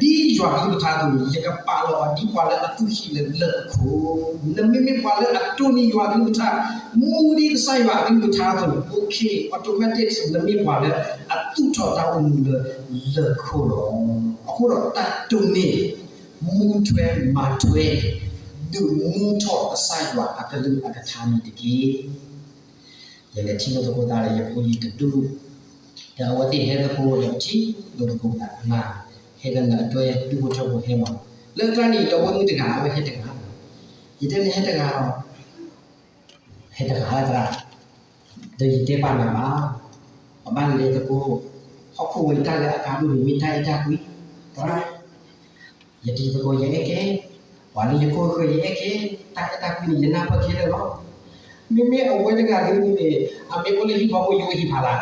ဒ်ယွၤကလုၢ်ကထါအသိးန့ၣ် ယကပာ်လီၤအီၤဒ်ပှၤလၢအသူၣ်ဟံၣ်လၢလၢၢ်အခိၣ်, နမ့မ့ၢ်ပှၤလၢအတိၢ်န့ၢ်ယွၤကလုၢ်ကထါ, မူဒ်ကစၢ်ယွၤအကလုၢ်ကထါအသိးန့ၣ် okay, automatic နမ့ၢ်ပှၤလၢအသူၣ်ထီၣ်တၢ်အိၣ်မူလၢလၢၢ်ခိၣ်လီၤ. အဃိဒီးတၢ်တိၢ်န့ၢ်, မူထွဲမၤထွဲ, ဒုးမူထီၣ်ကစၢ်ယွၤအကလုၢ်အကထါန့ၣ်တက့ၢ်. ယလဲၤထံၣ်လိာ်သကိးသးဒီးယဖိယံၤတဒူၣ်, ဒီးအဝဲသ့ၣ်ဟဲသကိးဒီးထံၣ်လိာ်သကိးသး, ဟဲဒီးနအတွဲဒူၣ်ဖိထၢဖိဟဲမး, လၢကျါန့ၣ် ဒီပုၢ်ဝဲၢ်မုၣ်တဂၤ အဝဲဟဲတဂၤ, ယတဲန့ၣ်ဟဲတဂၤလီၤ, ဟဲတဂၤလၢသရၣ်, ဒီးယတဲဘၣ်နၤဘၣ်, ပဘၣ်လဲၤသကိး, ဟီၣ်ခိၣ်ဝဲတၢ်လၢအကါဒိၣ်န့ၣ် မ့ၢ်တၢ်အဲၣ်တၢ်ကွံ, သရၣ် ယတံၤသကိးယအဲၣ်ကဲ, ပှၤလၢယကိးဃၢၤယအဲၣ်ကဲ, တၢ်အဲၣ်တၢ်ကွံန့ၣ် ယနၢ်ပၢၢ်ခဲလၢာ်လီၤ. မ့မ့ၢ်အဝဲတဂၤဒ်န့ၣ်န့ၣ်, အမ့ၢ်အိၣ်လၢဟံၣ်ဖီခိၣ် ယအိၣ်ဟံၣ်ဖီလာ်,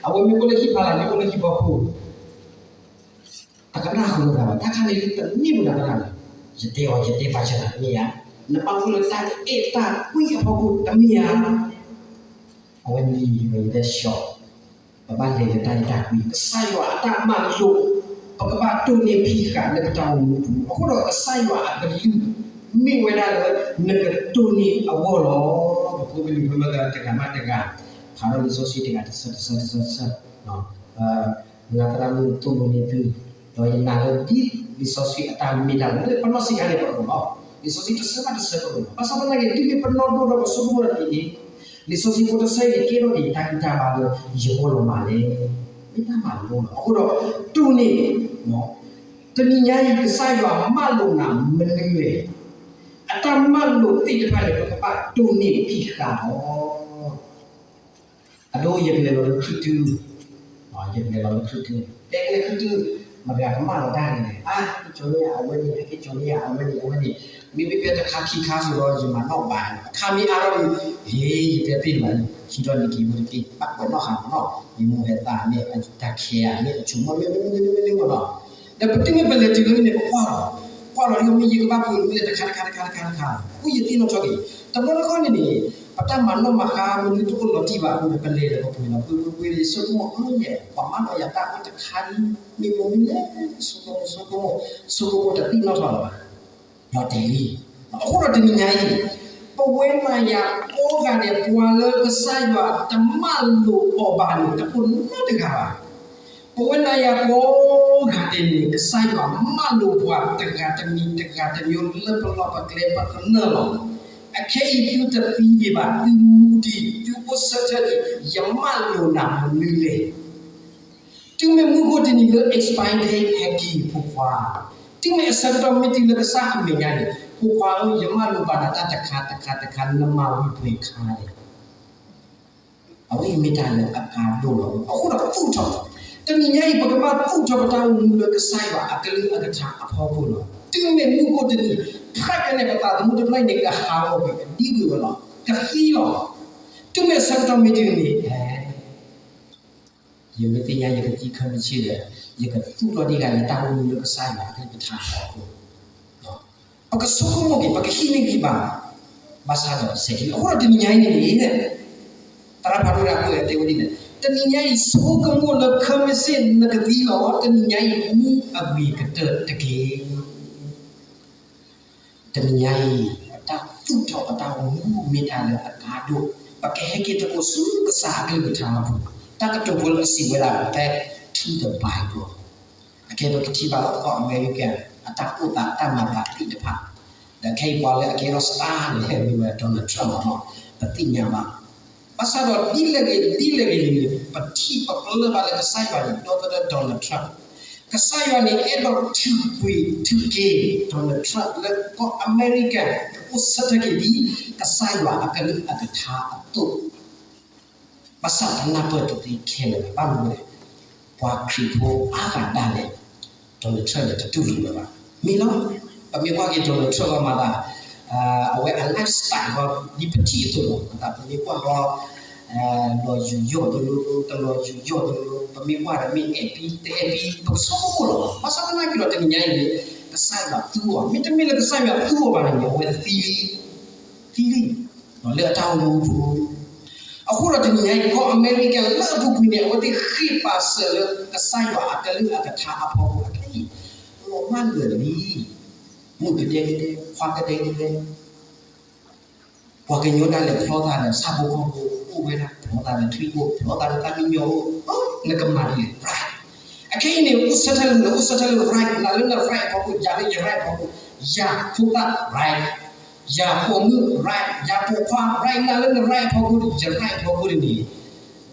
အဝဲမ့ၢ်အိၣ်လၢဟံၣ်ဖီလာ် ယအိၣ်လၢဟံၣ်ဖီခိၣ်, တကနၣ်ဃုာ်လိာ်သးဘၣ်, တၢ်ခါန့ၣ်တမ့ၢ်မနုၤတဂၤန့ၣ်, ယတဲအီၤ ယတဲဘၣ်ဆၢနၤတမ့ၢ်ဧါ, နဘၣ်အိၣ်လၢတၢ်အဲၣ်တၢ်ကွံအဖီခိၣ်တမ့ၢ်ဧါ. အဝဲန့ၣ်ဝဲယတဲဆှီ, ပဘၣ်လဲၤလၢတၢ်အဲၣ်တၢ်ကွံ ကစၢ်ယွၤအတၢ်မၤလိာ်, ပကဘၣ်တိၢ်န့ၢ်ဖံးဃာ်လၢပတၢ်အိၣ်မူပူၤ, အဃိဒီးကစၢ်ယွၤအကလုၢ် မ့ၢ်ဝဲဒၣ်လၢ နကတိၢ်န့ၢ်အဂီၢ်လီၤ. ပဖိပလံၤဖိမ့ၢ်တဂၤမးတဂၤ, ဖးထီၣ်လံာ်စီဆှံတဂၤတဆၢတဆၢတဆၢတဆၢ, ပှၤသရၣ်မုၣ်သိၣ်လိန့ၢ်သု, ဒီးယနာ်လၢဒ်လံာ်စီဆှံအတၢ်မ့ၢ်တၢ်လၢပနီၢ်ဆံးခါန့ၣ်ပအၢၣ်လီၤ, လံာ်စီဆှံတဆၢဘၣ်တဆၢပအၢၣ်လီၤ, ဘၣ်ဆၣ်သနာ်က့ တုၤမ့ၢ်ပနီၢ်ဒိၣ်ထီၣ်ပဆိကမိၣ်ဒီးအံၤ လံာ်စီဆှံဖိတဆၢအံၤန့ၣ် ကဲထီၣ်က့ၤတၢ်ဂံၢ်တၢ်ဘါလၢယဂီၢ်လီၤမးလဲၣ်, မ့ၢ်တၢ်မၤလိလီၤ. အဃိဒီး တိၢ်န့ၣ်, တနံၤညါအံၤ ကစၢ်ယွၤမၤလိာ်နၤမနုၤလဲၣ်, အတၢ်မၤလိာ်သ့ၣ်တဖၣ်န့ၣ် ပကဘၣ်တိၢ်န့ၢ်ဖံးဃာ်လီၤ. အဒိ ယကလဲၤလီၤလၢခရံာ်ထူၣ်, လဲၤလီၤလၢခရံာ်တု, တဲကလဲၤခရံာ်တု, မတၤတဂၤကမၣ်လီၤတၢ်န့ၣ်လဲၣ်, အါ ဟဲက့ၤကၠီန့ၢ်ယၤအဝဲန့ၣ်, ဟဲက့ၤကၠီန့ၢ်ယၤအဝဲန့ၣ် အဝဲန့ၣ်, မ့မ့ၢ်ဖဲတခါခံခါစ့ၢ်ကီး ယမၤနီၣ်ဘၣ်န့ၣ် အခါမ့ၢ်အါထီၣ်ဒီး ဟ့ၣ် ယတဲတ့ၢ်လၢၤဘၣ်န့ၣ် ဟံးထီၣ်န့ၢ်က့ၤဝဲတက့ၢ်, ဘၣ်ကွဲးနီၣ်ဃာ်မးနီၤ, မ့ၢ်မိၢ်ဟဲသးမ့ၢ် တၢ်ခဲဧါ မ့ၢ်အဆိကမိၣ်မ့ၢ်မနုၤမနုၤမနုၤမနုၤမးနီၤ, ဒီးပတုၤမ့ၢ်ပလဲၤတုၤလၢန့ၣ် ပကွၢ်လီၤ, ကွၢ်လီၤဒ်မ့ၢ်ယကဘၣ်ပှ့ၤမနုၤလဲၣ် တခါတခါတခါတခါတခါ, အိၣ်ယသ့ၣ်နီၣ်ထီၣ်က့ၤ, တဘျီတခီၣ်န့ၣ်န့ၣ် ပတၢ်မၤနီၣ်မၤဃါမနုၤတအိၣ်လီၤတံၢ်ဘၣ်အဃိန့ၣ် ပလဲၤဒီးပပှ့ၤလီၤ ပှ့ၤပှ့ၤပှ့ၤဒီး ယဆိကမိၣ်အၢယဲၢ် ပှၤမၤနီၣ်ယၤတၢ်အိၣ်တခါလံ, မ့ၢ်မနုၤလဲၣ် ဆိကမိၣ်ဆိကမိၣ် ဆိကမိၣ်တသ့ၣ်နီၣ်ထီၣ်လၢၤဘၣ်, လီၤတဲာ်လံ, အဃိဒီးတနံၤညါအံၤ ပဝဲနၤယၤကိးဂၤဒဲး ပှၤလၢကစၢ်ယွၤတမၤလိာ်အီၤဘၣ်န့ၣ် တအိၣ်နီတဂၤဘၣ်. ပဝဲနၤယၤကိးဂၤဒဲးန့ၣ် ကစၢ်ယွၤမၤလိာ်ပှၤတဂၤတမံၤတဂၤတမံၤလၢပလီၢ်ပကျဲပသနၢၣ်လီၤ. အခဲအံၤသုတသံဒံးဘၣ်, သုမူဒံး, သုအိၣ်ဆၢထၢၣ်ဒံး, ယမၤလိာ်နၤမနုၤလဲၣ်. တုၤမ့ၢ်မုၢ်ဂီၢ်တနံၤလၢ expire date ဟဲက့ၤ ဖိခွါ, တုၤမ့ၢ်အဆၢကတီၢ်မ့ၢ်တုၤလၢကစၢ်အမဲာ်ညါန့ၣ် ဖိခွါဧၢ, ယမၤလိာ်ဘၣ်နၤတၢ်တခါတခါတခါ နမၤဝံၤပှဲၤခါန့ၣ် အဝဲအံၤမ့ၢ်တၢ်လၢအကါဒိၣ်လီၤ. အဃိဒီးသူၣ်ထီၣ်, တနံၤညါအံၤ ပကဘၣ်သူၣ်ထီၣ်ပတၢ်အိၣ်မူလၢကစၢ်ယွၤအကလုၢ်အကထါအဖီခိၣ်လီၤ. တုၤမ့ၢ်မုၢ်ဂီၢ်တနံၤ ဖဲကနဲၣ်ပသးသမူတဖျၢၣ်အံၤန့ၣ် ကဟးဂီၤကွံာ် ကဒံကွံာ်ဝဲလီၤ, ကသံလီၤ. တုၤမ့ၢ်အဆၢကတီၢ်မ့ၢ်တုၤန့ၣ် ယမ့ၢ်သ့ၣ်ညါယကသံခါမ့ၢ်ဆ့ၣ်ဒီး ယကသူၣ်ထီၣ်ဒံးဂၤယတၢ်အိၣ်မူလၢကစၢ်ယွၤအကလုၢ်ကထါအဖီခိၣ်, ပကဆိကမိၣ်က့ၤ ပကဟံးန့ၢ်ဂံၢ်ဘါ, ဘၣ်ဆၣ်ဒီးစဲးက့ၤ အဃိဒီးတနံၤညါအံၤန့ၣ်န့ၣ် သရၣ်ဖးဒိၣ်တဂၤကွဲးတဲဝဲဒ်လဲၣ်, တနံၤညါအံၤ ဆိကမိၣ်လၢခါမ့ၢ်ဆ့ၣ်နကသံလီၤ, တနံၤညါအံၤ မူအဂ့ၤကတၢၢ်တက့ၢ်. တနံၤညါအံၤ ပတၢ်သူၣ်ထီၣ်ပတၢ်အိၣ်မူမ့ၢ်တၢ်လၢအကါဒိၣ်, ပကဟဲက့ၤသကိးဆူကစၢ်အကလုၢ်ကထါအပူၤ, တၢ်ကတိၤဖိလၢအစံးဝဲဒၣ် back to the Bible, အခဲအံၤပကထံၣ်ဘၣ်လၢကီၢ်အမဲရကၤ အတၢ်အိၣ်သးတၢ်မၤသးသ့ၣ်တဖၣ်, ဒီးခဲအံၤပှၤလၢအကဲထီၣ် star န့ၣ် ဟဲမ့ၢ်ဝဲ Donald Trump မးနီၤ, ပသ့ၣ်ညါဘၣ် ဘၣ်ဆၣ်ဒီးဒ်လဲၣ်ဂ့ၤဒ်လဲၣ်ဂ့ၤန့ၣ် ပထံၣ်ပကျၢၢ်ဘၣ်လၢကစၢ်ယွၤန့ၣ် ဒီသဒၢ Donald Trump, ကစၢ်ယွၤန့ၣ် အဲၣ်ဒိးထုးကွံာ်ထုးက့ၤ Donald Trump လၢကီၢ်အမဲရကၤ ကအိၣ်ဆၢထၢၣ်က့ၤဒ် ကစၢ်ယွၤအကလုၢ်အကထါအသိး, ဘၣ်ဆၣ်တနၢ်ပၢၢ်တသ့ခဲလၢာ်ဘၣ်. ဘၣ်မနုၤလဲၣ်, ပှၤခရံာ်ဖိအါဂၤဒၣ်လဲာ် Donald Trump န့ၣ် တတူၢ်လိာ်ဝဲဘၣ်. မ့ၢ်လီၤ, ပမ့ၢ်ကွၢ်က့ၤ Donald Trump အမၤသး, အဝဲအ lifestyle ဒ်ပထံၣ်အသိးလီၤ. အသးပမ့ၢ်ကွၢ်ဃီ လီၤယူၤယီၢ်တလိၤ တလီၤယူၤယီၢ်တလိၤ, ပမ့ၢ်ကွၢ်ဒီးမ့ၢ်အဲၣ်ပံတအဲၣ်ပံ ပကဆိကမိၣ်လီၤ. ဘၣ်ဆၣ်သနာ်က့ဒီး တနံၤညါအံၤန့ၣ် ကစၢ်ယွၤသူအီၤ, မ့တမ့ၢ်လၢကစၢ်ယွၤသူအီၤဘၣ်န့ၣ် အဝဲသံလံ, သံလံ, လၢအတၢ်အိၣ်မူပူၤ အဃိဒီးတနံၤညါအံၤ ကီၢ်အမဲရကၤလၢအပူၤကွံာ်န့ၣ် အဝဲသ့ၣ်ဃ့ပာ်စၢၤလၢကစၢ်ယွၤအကလုၢ်အကထါအဖီခိၣ်အခဲအံၤ, လီၤမၢ်လၢာ်လံ, မုၣ်ကဒဲကဒဲ, ခွါကဒဲကဒဲ, ပှၤကညီဒၣ်လဲာ်ဖျီသးဒီးဆၣ်ဖိကီၢ်ဖိအိၣ်ဝဲဒၣ်, ဖျီသးဒီးထွံၣ်အိၣ်, ဖျီသးဒီးသၣ်မံညီၤအိၣ်, နကမၤဒ်လဲၣ် right. အခဲအံၤန့ၣ် အိၣ်ဆၢထၢၣ်လၢ အိၣ်ဆၢထၢၣ်လၢ right, နၤလၢန right အဖီခိၣ်, ယၤလၢယ right အဖီခိၣ်, ယၤဖိသၣ် right, ယၤပိာ်မုၣ် right, ယၤပိာ်ခွါ right, နၤလၢန right အဖီခိၣ်, ယ right အဖီခိၣ်န့ၣ်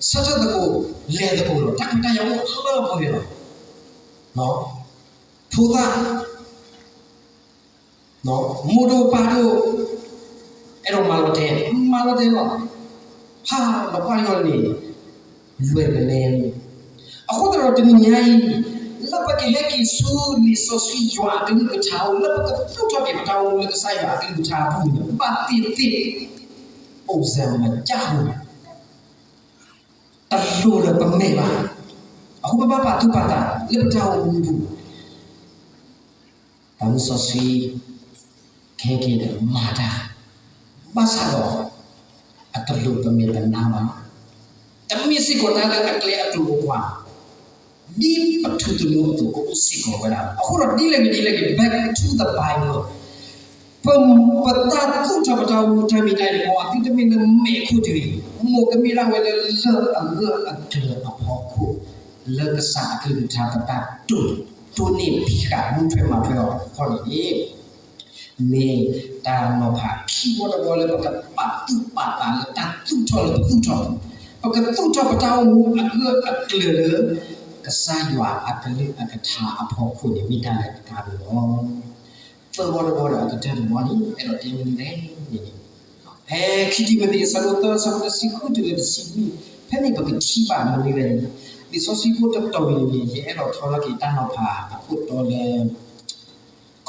ဆၢထၢၣ်သကိး လဲၤသကိးလီၤ. တၢ်ခွဲးတၢ်ယာ်အိၣ်လၢပှဲၤလီၤ. ဖိသၣ်, မိၢ်ဒိၣ်ပၢ်ဒိၣ်, အဲၣ်ဒိးမၤလီၤတဲာ်, မၤလီၤတဲာ်လီၤ. ဖးလီၤကွၢ်ယီၤန့ၣ် လွဲၢ်ကလဲၤန့ၣ်. အဃိသတးဒီးတနံၤညါအံၤ လၢပကဟဲက့ၤဆူလံာ်စီဆှံယွၤအကလုၢ်ကထါအအိၣ် လၢပကသူၣ်ထီၣ်က့ၤပတၢ်အိၣ်မူလၢကစၢ်ယွၤအကလုၢ်ကထါအပူၤန့ၣ် ဘၣ်သ့ၣ်သ့ၣ် အိၣ်စၢၤမၤကၢ်ပူၤ တလိၣ်ဒီးပမဲာ်ဘၣ်. အဃိပဘၣ်ပာ်သူၣ်ပာ်သးလၢပတၢ်အိၣ်မူပူၤ တၢ်မုၢ်စီဆှံ ခဲက့ၤဒီးမၤတၢ်, ဘၣ်ဆၣ်ဒီး အတလိၣ်ပမဲာ်ပနါဘၣ်. တမ့ၢ်စ့ၢ်ကီးတၢ်လၢအကျဲအကျိၤအကျဲ ဒ်ပထူသနူအသိးကအိၣ်စ့ၢ်ကီးဝဲဒၣ်. အဃိဒီးဒ်လဲၣ်ဂ့ၤဒ်လဲၣ်ဂ့ၤ back to the Bible. ပ ပတၢ်သူၣ်ထီၣ်ပတၢ်အိၣ်မူတၢ်မံၤတၢ်ယိး အသုတမ့ၢ်လၢမဲာ်ခိၣ်တဂ့ၤ, မ့ၢ်ကမ့ၢ်ဒၣ်ဝဲလၢလၢၢ်အဂၢၢ်အကျၢၤအဖီခိၣ်, လၢကစၢ်အကလုၢ်ကထါပတၢ်တိာ်ဒိၣ်န့ၢ်ဖံးဃာ်မူထွဲမၤထွဲအီၤအဂီၢ်န့ၣ် မ့ၢ်တၢ်နီၤဖးခံဘီတဘီလၢပကပာ်သူၣ်ပာ်သးလၢတၢ်သူၣ်ထီၣ်လၢပသူၣ်ထီၣ်, ပကသူၣ်ထီၣ်ပတၢ်အိၣ်မူအဂၢၢ်အကျၢၤလၢ ကစၢ်ယွၤအကလုၢ်အကထါအဖီခိၣ်န့ၣ် မ့ၢ်တၢ်လၢအကါဒိၣ်လီၤ. သၢဘီတဘီဒီးအကတၢၢ်တဘီန့ၣ် အဲၣ်ဒိးတဲမနုၤလဲၣ်န့ၣ် ဖဲခံတံၤမသ့း အဆၢဒိၣ်သၢ အဆၢဖိတဆံဃုတုၤလၢတဆံနွံ, ဖဲန့ၣ်ပကထံၣ်ဘၣ်မနုၤလဲၣ်န့ၣ်, လံာ်စီဆှံဖိတတီၤန့ၣ် ယအဲၣ်ဒိးထီထီၣ်က့ၤတၢ်နီၤဖးအခိၣ်တီလၢ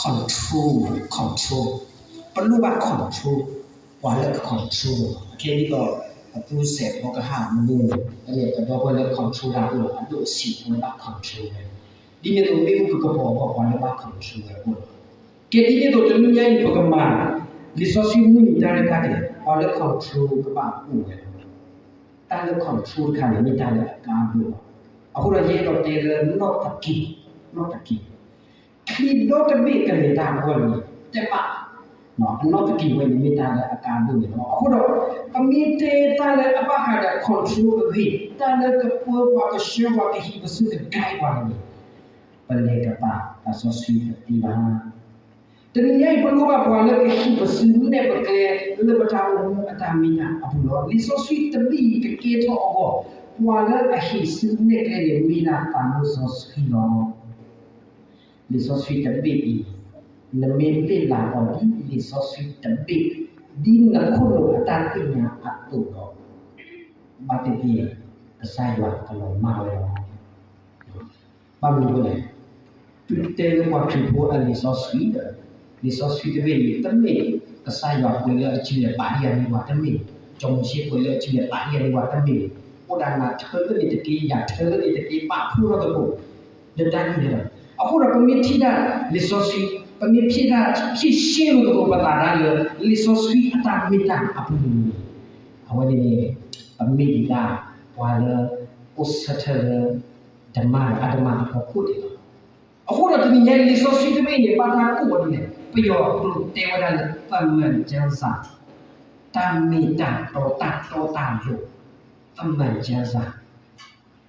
control, control, ပလိၣ်ဘၣ် control, ပှၤလၢ control, အခဲဒ်သိး ပသူစဲးဖီကဟၣ်မူ, ကဒီပုၢ်ဝဲၢ်လၢ control တၢ်အိၣ်လီၤ, အဒိၣ်အဆံးဖိလၢဘၣ် control ဝဲ, ဒ်န့ၣ်အသိးမ့ၣ်အူကကပီၤအဂီၢ် ပှၤလၢဘၣ် control ဝဲအိၣ်လီၤ. ကဲဒ်န့ၣ်အသိးတနံၤညါအံၤ ပကမၤ လံာ်စီဆှံမုၢ်နံၤတၢ်ရဲၣ်တၢ်ကျဲၤ ပှၤလၢ control ကဘၣ်အိၣ်ဝဲလီၤ. တၢ်လၢ control တခါန့ၣ် မ့ၢ်တၢ်လၢအကါဒိၣ်လီၤ. အဃိဒီးယအဲၣ်ဒိးတဲလၢနီၣ်သက့ၤ, နီၣ်သက့ၤ, ချံဒီတဘ့ၣ်ကလဲၤတၢ်အဂီၢ်န့ၣ် တဲဘၣ်, အနီၣ်သက့ၤဝဲန့ၣ်မ့ၢ်တၢ်လၢအကါဒိၣ်န့ၣ်လီၤ. အဃိဒီး ပမ့ၢ်တဲတၢ်လၢအဘၣ်ဃးဒီး control အဂ့ၢ်, တၢ်လၢကပၢပှၤ ကဆှၢပှၤ ကဟံးပစု ကguideပှၤန့ၣ် ပလဲၤကပာ်တၢ်စီဆှံပသ့ဘၣ်. တနံၤညါအံၤ ပလိၣ်ဘၣ်ပှၤလၢကဟံးပစုနဲၣ်ပကျဲ လၢပတၢ်အိၣ်မူအတၢ်မ့ၢ်တၢ်အပူၤလီၤ. လံာ်စီဆှံတဘ့ၣ်အံၤကကဲထီၣ်အဂီၢ်, ပှၤလၢအဟံးစုနဲၣ်ကျဲန့ၣ် မ့ၢ်ဒၣ်သးမုၢ်စီဆှံလီၤ. လံာ်စီဆှံတဘ့ၣ်အံၤ, နမ့ၢ်လ့ၣ်လၤအီၤဒ်လံာ်စီဆှံတဘ့ၣ်, ဒ်နခိၣ်နူာ်အတၢ်သ့ၣ်ညါအသိးဒီး, ဘၣ်သ့ၣ်သ့ၣ် ကစၢ်ယွၤကလီၤမၢ်ဝဲလီၤ. ဘၣ်မနုၤအဃိလဲၣ်, တုၤတဲလၢပှၤခရံာ်ဖိအလံာ်စီဆှံဒီး, လံာ်စီဆှံတဘ့ၣ်န့ၣ် တမ့ၢ်ကစၢ်ယွၤပှ့ၤလၢအစုလဲၤပာ်ဒံးအီၤန့ၢ်ပှၤတမ့ၢ်, စီၤမိၤၡ့ပှ့ၤလၢအစုလဲၤပာ်ဒံးအီၤန့ၢ်ပှၤတမ့ၢ်, အိၣ်ဒၣ်နၤထၢလၢန့ၣ်တက့ၢ် ယၤထၢလၢန့ၣ်တက့ၢ် ပာ်ဖှိၣ်ထီၣ်သကိး လၢတၢ်ဂ့ၢ်န့ၣ်လီၤ. အဃိဒီးပမ့ၢ်ထံၣ်ဒၣ်လံာ်စီဆှံ, ပမ့ၢ်ဖံးဒၣ် ဖံးရှဲလိာ်သကိးပသးဒၣ်လၢ လံာ်စီဆှံအတၢ်မ့ၢ်တၢ်အပူၤန့ၣ်, အဝဲန့ၣ်န့ၣ် ပမ့ၢ်ဒၣ်ပှၤလၢ အိၣ်ဆၢထၢၣ်လၢ ဓမ္မ ဒီးအဓမ္မ အဖီခိၣ်န့ၣ်လီၤ. အဃိဒီးတနံၤညါအံၤ လံာ်စီဆှံတဘ့ၣ်အံၤန့ၣ် ဘၣ်တၢ်ကိးအီၤဒ်လဲၣ်, ပယီၤကျိာ်တဲဝဲဒၣ်လၢ သမ္မာကျမ်းစာ, တၢ်မ့ၢ်တၢ်တီ တၢ်တီတၢ်လိၤ, သမ္မာကျမ်းစာ,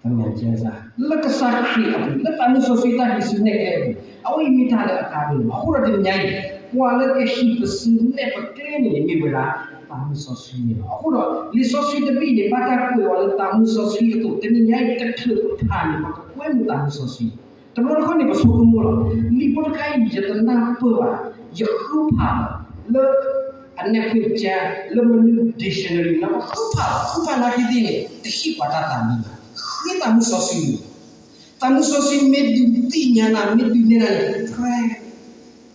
သမ္မာကျမ်းစာ, လၢကစၢ်ခရံာ်အပူၤ လၢသးမုၢ်စီဆှံတၢ်ဟံးစုနဲၣ်ကျဲအပူၤ, အဝဲအံၤမ့ၢ်တၢ်လၢအကါဒိၣ်လီၤ. အဃိဒီးတနံၤညါအံၤ ပှၤလၢကဟံးပစုနဲၣ်ပကျဲန့ၣ်န့ၣ် မ့ၢ်ဝဲဒၣ်သးမုၢ်စီဆှံန့ၣ်လီၤ. အဃိဒီး လံာ်စီဆှံတဘ့ၣ်န့ၣ် ဘၣ်တၢ်ကွဲးအီၤလၢသးမုၢ်စီဆှံအသိး, တနံၤညါအံၤ တချုးပဖးန့ၣ် ပကကွဲမုာ်သးမုၢ်စီဆှံ. တဘျီတခီၣ်န့ၣ် ပဆိကမိၣ်လီၤ, လံာ်ဖိတခါအံၤ ယတနၢ်ပၢၢ်ဘၣ်, ယဃုဖးလီၤ, လၢ အနဲၣ်ခွ့ၣ်ကၠၢ လၢမနုၤ dictionary လၢပဃုဖးလီၤ, ဃုဖးနာ်က့သ့ၣ်န့ၣ် တဟ့ၣ်ပှၤတၢ်သးမံဘၣ်, ဃ့သးမုၢ်စီဆှံန့ၣ်, သးမုၢ်စီဆှံမ့ၢ်ဒုးသ့ၣ်ညါနၤ မ့ၢ်ဒုးနဲၣ်နၤန့ၣ် ဖြဲ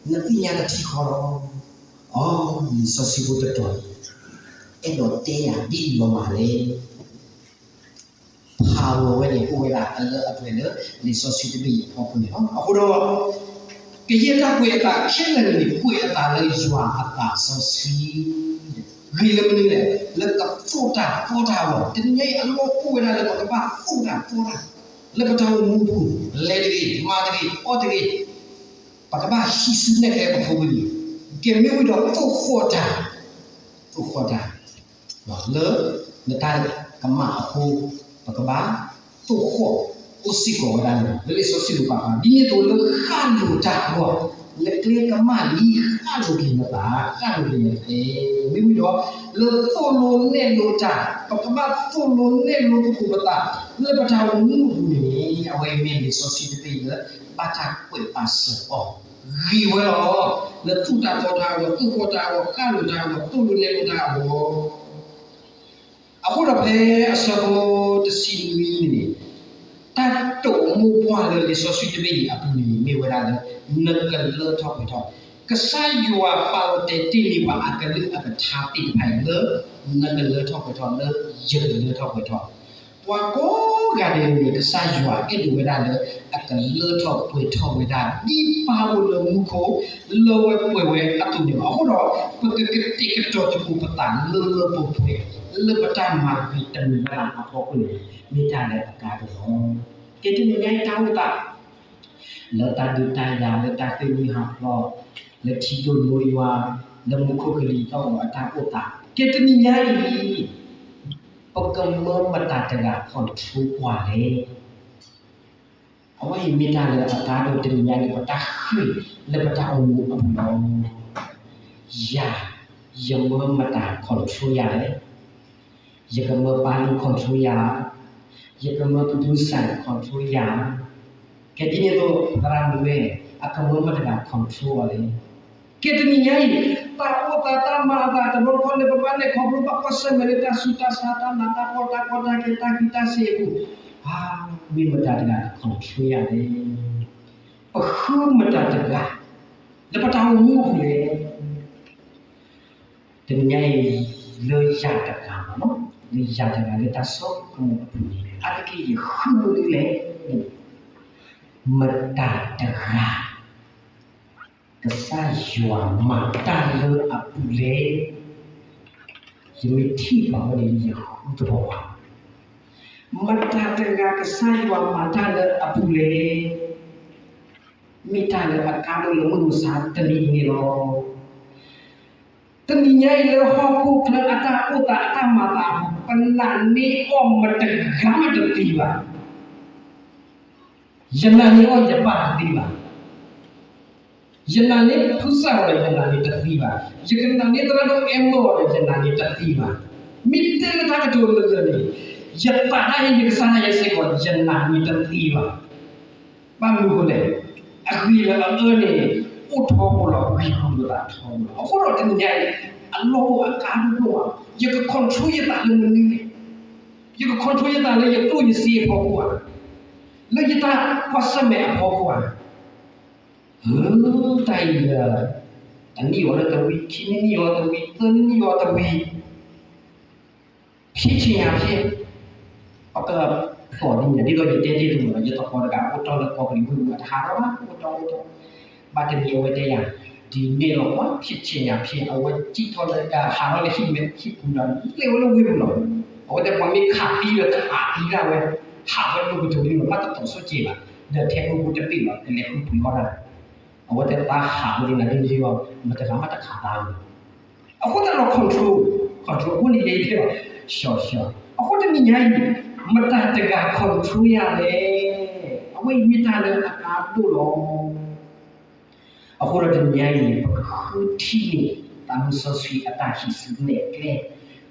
နသ့ၣ်ညါတထံၣ်ဃီလီၤ. အိ လံာ်စီဆှံဖိတတီၤအံၤ အဲၣ်ဒိးတဲယၤဒ်အံၤလီၤမးလဲၣ်. ဖးဝဲန့ၣ် အိၣ်ဝဲဒၣ်အလၢအပှဲၤလၢ လံာ်စီဆှံတဘ့ၣ်အံၤအဖီခိၣ်န့ၣ်လီၤ. အဃိဒီး ကယဲၢ်တၢ်ကွဲးအသးခဲလၢာ်န့ၣ် ကွဲးအသးလၢယွၤအသးစီဆှံ ဂ့ၤလၢမနုၤလဲၣ်, လၢကသိၣ်တၢ်သီတၢ်အဂီၢ်, တနံၤညါအံၤအလီၢ်အိၣ်ဝဲဒၣ်လၢ ပကဘၣ်သိၣ်တၢ်သီတၢ် လၢပတၢ်အိၣ်မူအပူၤ, လဲၤတဂ့ၤ, မၤတဂ့ၤ, အီၣ်တဂ့ၤ, ပကဘၣ်ဟံးစုနဲၣ်ကျဲပဖိပလံၤ, ကဲမ့ၢ်ဝံၤဒီးသိၣ်ဃီၣ်တၢ်, သိၣ်ဃီၣ်တၢ် လၢနတၢ်ကမၣ်အဃိ, ပကဘၣ်သိၣ်ဃီၣ်အိၣ်စ့ၢ်ကီးဝဲဒၣ်န့ၣ်လီၤ. လၢလံာ်စီဆှံပူၤပာ်ဖျါ, ဒ်န့ၣ်အသိးလၢဃၣ်လိာ်တၢ်အဂီၢ်, နကျဲကမၣ်လံ ဃၣ်လိာ်က့ၤနသး, ဃၣ်လိာ်က့ၤနကျဲ, မ့ၢ်ဝံၤဒီး လၢသိၣ်လိနဲၣ်လိတၢ်, ပကဘၣ်သိၣ်လိနဲၣ်လိသကိးပသး လၢပတၢ်အိၣ်မူအပူၤန့ၣ်, အဝဲအံၤမ့ၢ်လံာ်စီဆှံတဘ့ၣ်လၢ ဘၣ်တၢ်ကွဲးပာ်စၢၤအီၤ ဂ့ၤဝဲလီၤ. လၢသိၣ်တၢ်သီတၢ်အဂီၢ်, သိၣ်ဃီၣ်တၢ်အဂီၢ်, ဃၣ်လိာ်တၢ်အဂီၢ်, သိၣ်လိနဲၣ်လိတၢ်အဂီၢ်, အဃိဒီးဖဲအဆၢဖိတဆံနွံန့ၣ်, တၢ်တိာ်မိၢ်ပှၢ်လၢလံာ်စီဆှံတဘ့ၣ်အံၤအပူၤန့ၣ် မ့ၢ်ဝဲဒၣ်လၢ နကလၢထီၣ်ပှဲၤထီၣ်, ကစၢ်ယွၤပာ်လီၤတဲာ်တ့ၢ်န့ၢ်ပှၤအကလုၢ်အကထါသ့ၣ်တဖၣ်အံၤလၢ နကလၢထီၣ်ပှဲၤထီၣ် လၢယကလၢထီၣ်ပှဲၤထီၣ် ပှၤကိးဂၤဒဲးန့ၣ် ကစၢ်ယွၤအဲၣ်ဒိးဝဲဒၣ်လၢ အကလၢထီၣ်ပှဲၤထီၣ်ဝဲဒၣ် ဒ်ပၢ်အိၣ်လၢမူခိၣ် လၢဝဲပှဲၤဝဲအသိးန့ၣ်လီၤ. အဃိဒီး ပကကတဲာ်ကတီၤသကိးပသးလၢလၢပှဲၤပှဲၤ လၢပတၢ်မၤဂ့ၤတမံၤလၢ်လၢ်အဖီခိၣ်န့ၣ် မ့ၢ်တၢ်လၢအကါဒိၣ်လီၤ. ကဲတနံၤညါအံၤတၢ်အိၣ်သး လၢတၢ်ဒုးတၢ်ယၤ လၢတၢ်သ့ၣ်ဝံဟးဖျိး လၢထံဒိၣ်နိယွၤ လၢမူခိၣ်ကလံၤသီၣ်ဂီၤအတၢ်အိၣ်သး ကဲတနံၤညါအံၤ ပကမၢမတၤတဂၤ control ပှၤလဲၣ်. အဝဲအံၤမ့ၢ်တၢ်လၢအကါဒိၣ်တနံၤညါအံၤ ပတၢ်ဃ့ၢ်လၢပတၢ်အိၣ်မူအပူၤလီၤ. ယၤ, ယမၢမတၤ control ယၤလဲၣ်. ယကမၢပၢ်လူၢ် control ယၤ, ယကမၢပဒူစၢ် control ယၤ, ကဲဒ်န့ၣ်အသိး သရၣ်မုၣ်ဝဲ အကမၢမတၤတဂၤ control အီၤလဲၣ်. ကဲတနံၤညါအံၤ တၢ်အိၣ်သးတၢ်မၤအသးတဘျီဃီလၢပဘၣ်လဲၤခီဖျိဘၣ်ကွၢ်ဆၢၣ်မဲာ်လၢတၢ်ဆူးတၢ်ဆါ တၢ်နးတၢ်ဖှီၣ် တၢ်ကီတၢ်ခဲ တၢ်ဃံးတၢ်စ့ၤအပူၤ အါ, မ့ၢ်မတၤတဂၤ control ယၤလဲၣ်. ပဃုမတၤတဂၤ လၢပတၢ်အိၣ်မူအပူၤလဲၣ်. တနံၤညါအံၤ လၢယၤတဂၤလီၤ, လၢယၤတဂၤလၢတၢ်ဆိကမိၣ်အပူၤန့ၣ် အါတက့ၢ်ယဃုမနုၤလဲၣ်. မတၤတဂၤ ကစၢ်ယွၤမၤတၢ်လၢအပူၤလဲၣ်. ယမ့ၢ်ထံၣ်ဘၣ်ဝဲန့ၣ် ယဃုတဘျီဘၣ်. မတၤတဂၤကစၢ်ယွၤမၤတၢ်လၢအပူၤလဲၣ်. မ့ၢ်တၢ်လၢအကါဒိၣ်လၢမုၢ်မဆါတနံၤအံၤန့ၣ်လီၤ. တနံၤညါအံၤ လၢဟီၣ်ခိၣ်ချၢအတၢ်အိၣ်သးအတၢ်မၤသးအပူၤ ပနာ်န့ၢ်အီၣ်မတဂၤမးတသံဘၣ်. ယနာ်န့ၢ်အီၣ်ယပၢ်တသံဘၣ်. ယနာ်န့ၢ်ဖုစၢ်အီၤဒီး ယနာ်န့ၢ်တသံဘၣ်. ယကနာ်န့ၢ်သရၣ်ဒိၣ်အဲၣ်မိၢ်အီၤဒီး ယနာ်န့ၢ်တသံဘၣ်. မ့ၢ်တဲလၢတၢ်ကတိၤလၢလၢန့ၣ် ယသးတၢ်ဟ့ၣ်ယကစၢ်ဒၣ်ယဲစ့ၢ်ကီး ယနာ်န့ၢ်တသံဘၣ်. ဘၣ်မနုၤအဃိလဲၣ်, အဂ့ၤလၢအအၢန့ၣ် အိၣ်ထီဘိလီၤ, ဂံၢ်ဟူလိာ်သးထီဘိလီၤ. အဃိဒီးတနံၤညါအံၤ အလီၢ်အိၣ်အကါဒိၣ်ဒိၣ်ဘၣ်, ယက control ယသးလၢမနုၤလဲၣ်. ယက control ယသးလၢယကျိၣ်ယစ့အဖီခိၣ်ဧါ, လၢယတၢ်ကွၢ်ဆၢၣ်မဲာ်အဖီခိၣ်ဧါ. တၢ်အံၤဒီး တနံၣ်အီၤလၢတဝံၤ, ခံနံၣ်အီၤတဝံၤ, သၢနံၣ်အီၤတဝံၤ ဖြစ်ချင်ရာဖြစ်, ပကဖျိးဒ်န့ၣ် ဒ်သိးယတဲတ့ၢ်တမံၤလီၤ, ယသကိးတဂၤအိၣ်တီၢ်လၢကီၢ်ပူၤဝ့ၢ်ပူၤ တဟးထီၣ်ဘၣ်, အိၣ်တီၢ်အိၣ်တီၢ်, ဘၣ်တနံၤအဝဲတဲယၤ, ဒ်န့ၣ်လီၤကွၢ် ဖြစ်ချင်ရာဖြစ်, အဝဲစံၣ်ထီၣ်လၢ ဟးထီၣ်လၢဟံၣ်မဲာ်ဟံၣ်ပူၤဒီး လဲၤဝဲလၢဝ့ၢ်ပူၤလီၤ. အဝဲတဲပှၤမ့ၢ်ခးသံဒီးခးသံဒၣ်ဝဲ, ဟးဝဲလိာ်ကတိၤလံလီၤ, ဘၣ်တတီၤဆိကဲးဘၣ်, ဒီးထဲမုၢ်ပူၤတဘ့ၣ်လီၤ ကလဲၤဃုပှ့ၤအီၣ်ဒၣ် အဝဲတဲသးဟးဝဲဒ်နၤဒ်န့ၣ်လီၤ, မတၤတဂၤမးတခးသးဝဲ. အဃိသတးဒီး control, control အဃိန့ၣ် ယဲယတဲဘၣ်, ရှီၤရှီၤ, အဃိတနံၤညါအံၤ မတၤတဂၤ control ယၤလဲၣ်. အဝဲအံၤမ့ၢ်တၢ်လၢအကါဒိၣ်လီၤ. အဃိဒီးတနံၤညါအံၤ ပကဃုထံၣ်န့ၢ် သးမုၢ်စီဆှံအတၢ်ဟံးစုနဲၣ်ကျဲ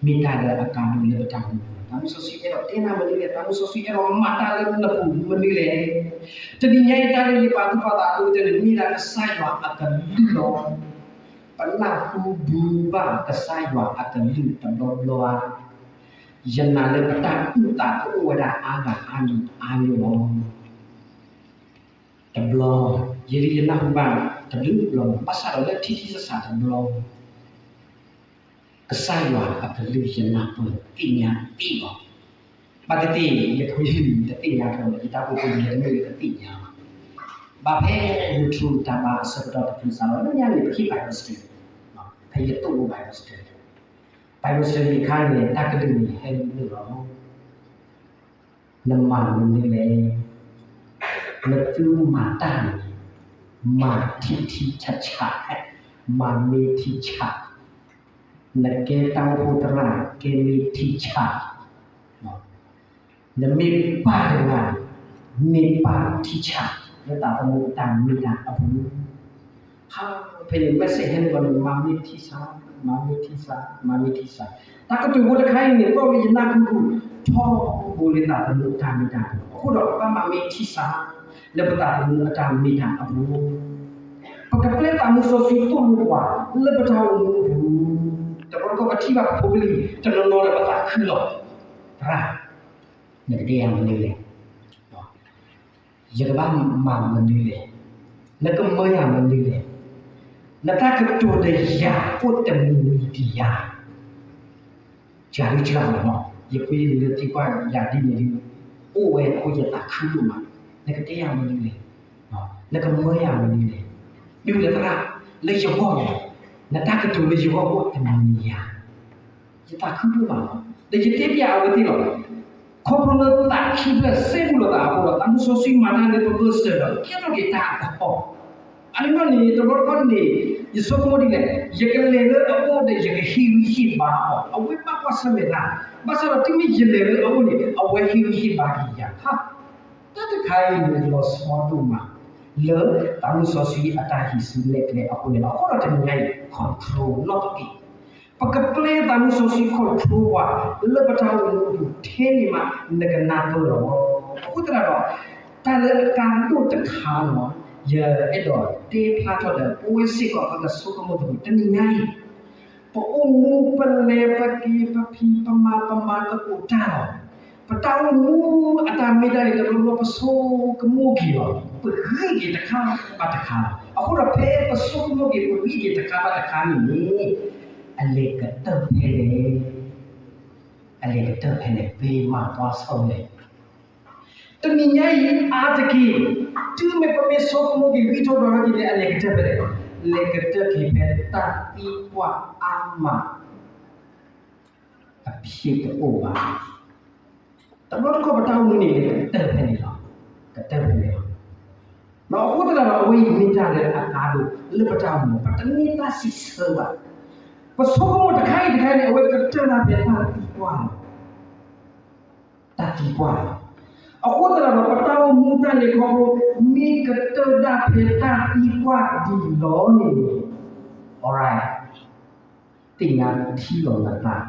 မ့ၢ်တၢ်လၢအကါဒိၣ်လၢပတၢ်အိၣ်မူပူၤ, သးမုၢ်စီဆှံအဲၣ်ဒိးတဲနၤမနုၤလဲၣ်, သးမုၢ်စီဆှံအဲၣ်ဒိးမၤတၢ်လၢနပူၤမနုၤလဲၣ်. တနံၤညါအံၤ တၢ်လၢယပာ်သူၣ်ပာ်သးအဒိၣ်ကတၢၢ်န့ၣ် မ့ၢ်ဒၣ်ကစၢ်ယွၤအကလုၢ်လီၤ. ပနၢ်ဟူဘူးဘၣ်ကစၢ်ယွၤအကလုၢ်တဘျီဘျီဧါ. ယနာ်လၢပတၢ်အုၣ်သးကအိၣ်ဝဲဒၣ်အါဂၤအါမံၤအါမံၤလီၤ. တဘျီ, ယဲဒၣ်ယနၢ်ဟူဘၣ်တဘျုးဘျီ, ဘၣ်ဆၣ်ဒီးလၢထံထံဆးဆးတဘျီ ကစၢ်ယွၤအကလုၢ်ယနၢ်ပၢၢ်သ့ၣ်ညါသ့လီၤ. ဘၣ်သ့ၣ်သ့ၣ် ယဖိယလံၤတသ့ၣ်ညါအဃိ ယတၢ်ဖိဖိလံၤတမ့ၢ်လၢတသ့ၣ်ညါဘၣ်. ဘၣ်ဖဲ YouTube တၢ်ဘါအဆၢကတီၢ်တချုးစးလီၤ လၢညါန့ၣ် ပဟ့ၣ် Bible study, ဖဲယသိၣ်လိ Bible study, Bible study အခါန့ၣ် တၢ်ကလုၢ်န့ၣ်ဟဲနုာ်လီၤ နမၤမနုၤလဲၣ်. နသုမၤတၢ်န့ၣ် မၤထံထံဆးဆး, မၤမ့ၢ်ထံဆး, နကဲတၢ်အိၣ်ဖှိၣ်သရၣ် ကဲမ့ၢ်ထံဆး, နမ့ၢ်ပၢ်တဂၤ မ့ၢ်ပၢ်ထံဆး လၢသးသမူအတၢ်မ့ၢ်တၢ်အပူၤ. ဖဲန့ၣ် message ဟဲန့ၣ်လီၤန့ၣ် မၤမ့ၢ်ထံဆး, မၤမ့ၢ်ထံဆး, မၤမ့ၢ်ထံဆး. တၢ်ကတိၤဖိတခါအံၤန့ၣ် ဘၣ်ဝဲယနၢ်ဟူပူၤ ထီဘိလၢသးသမူအတၢ်မ့ၢ်တၢ်အပူၤ. အဃိဒီး ပဘၣ်မၤမ့ၢ်ထံဆး လၢပသးသမူအတၢ်မ့ၢ်တၢ်အပူၤ. ပကပျဲသးမုၢ်စီဆှံသိၣ်လိပှၤ လၢပတၢ်အိၣ်မူအပူၤ. တဘျီတခီၣ်ပထံၣ်ဘၣ်ဖိပလံၤ တနီၤနီၤဒီးပသးခုလီၤ. သရၣ်, နကတဲယၤမနုၤလဲၣ်. ယကဘၣ်မၤမနုၤလဲၣ်. နကမၢယၤမနုၤလဲၣ်. နတၢ်ကတိၤဒီးယၤအိၣ်တမံၤမံၤဒံးဧါ. စှၤဒုစှၤလီၤမး, ယဖိယလံၤလၢသံကွၢ်ယၤဒ်န့ၣ်ဒ်န့ၣ် အိၣ်ဝဲအဃိယသးခုဒိၣ်မး, နကတဲယၤမနုၤလဲၣ်. နကမၢယၤမနုၤလဲၣ်. မ့ၢ်ဝံၤဒီးသရၣ်, လၢယဂီၢ်န့ၣ်, နတၢ်ကတိၤလၢယဂီၢ်အိၣ်တမံၤမံၤဧါ. ယသးခုဒိၣ်မးလီၤ. ဒီးယတဲပျးအဝဲသ့ၣ်လီၤ. ခီဖျိလၢသးခံဖျၢၣ်စ့ၢ်ကီးလိာ်သးအဃိဒီး သးမုၢ်စီဆှံမၤတၢ်လၢပဂီၢ်စၢၤဒီး ကဲထီၣ်က့ၤတၢ်အကပီၤ. အန့ၣ်န့ၣ် တဘျီတခီၣ်န့ၣ် ယဆိကမိၣ်ဒ်လဲၣ်, ယကလဲၤလၢအအိၣ်ဒီးယကဟ့ၣ်ဂံၢ်ဟ့ၣ်ဘါအီၤ, အဝဲဘၣ်ကွၢ်ဆၢၣ်မဲာ်တၢ်, ဘၣ်ဆၣ်ဒီးတုၤမ့ၢ်ယလဲၤလၢအအိၣ်န့ၣ် အဝဲဟ့ၣ်ဂံၢ်ဟ့ၣ်ဘါက့ၤယၤ. တၢ်တခါအံၤန့ၣ် လီၤဆီဒိၣ်မး လၢသးမုၢ်စီဆှံအတၢ်ဟံးစုနဲၣ်ကျဲအဃိန့ၣ်လီၤ. အဃိဒီးတနံၤညါအံၤ control နီၣ်ထီၣ်က့ၤ ပကပျဲသးမုၢ်စီဆှံ control ပှၤ လၢပတၢ်အိၣ်မူအပူၤထဲန့ၣ်မး နကနၢ်ပၢၢ်လီၤ. အဃိသတးဒီး တၢ်လၢအကါဒိၣ်တခါန့ၣ် ယအဲၣ်ဒိးတဲဖျါထီၣ်ဒီး ပဝဲစ့ၢ်ကီးပကဆိကမိၣ်သကိး တနံၤညါအံၤ ပအိၣ်မူပလဲၤပက့ၤပဖံးပမၤပမၤသကိးတၢ်လီၤ. ပတၢ်အိၣ်မူအတၢ်မ့ၢ်တၢ်န့ၣ် တဘျီဘျီပဆိကမိၣ်က့ၤလီၤ, ပဂံၢ်က့ၤတခါဘၣ်တခါ. အဃိဒီးဖဲပဆိကမိၣ်က့ၤ ပဂံၢ်က့ၤတခါဘၣ်တခါန့ၣ်န့ၣ် အလဲၤကတၢၢ်ဖဲလဲၣ်, အလဲၤကတၢၢ်ဖဲလဲၣ်, ပမၤကွၢ်ဆိလဲၣ်. တနံၤညါအံၤအါတက့ၢ်, တုၤမ့ၢ်ပမ့ၢ်ဆိကမိၣ်က့ၤ ဂံၢ်ထီၣ်ဒီးဟဲက့ၤန့ၣ် အလဲၤကတၢၢ်ဖဲလဲၣ်, လဲၤကတၢၢ်က့ၤဖဲတၢ်သံကွၢ်အါမး အဖံးတအိၣ်ဘၣ်. တဘျီတခီၣ်ပတၢ်အိၣ်မူန့ၣ် ကတၢၢ်ဖဲန့ၣ်လီၤ, ကတၢၢ်ဖဲန့ၣ်လီၤ. ဒီးအဃိသတးဒီး အဝဲအံၤမ့ၢ်တၢ်လၢအကါဒိၣ်လၢပတၢ်အိၣ်မူ, ပတန့ၢ်တၢ်စံးဆၢဘၣ်. ပဆိကမိၣ်တခါအံၤတခါန့ၣ် အဝဲကတၢၢ်ဒၣ်ဖဲတၢ်သံကွၢ်လီၤ. တၢ်သံကွၢ်လီၤ. အဃိသတးဒီး ပတၢ်အိၣ်မူတၢ်လဲၤခီဖျိ မ့ၢ်ကတၢၢ်ဒၣ်ဖဲတၢ်သံကွၢ်ဒ်လီၤန့ၣ်, alright, သ့ၣ်ညါထံလီၤနသး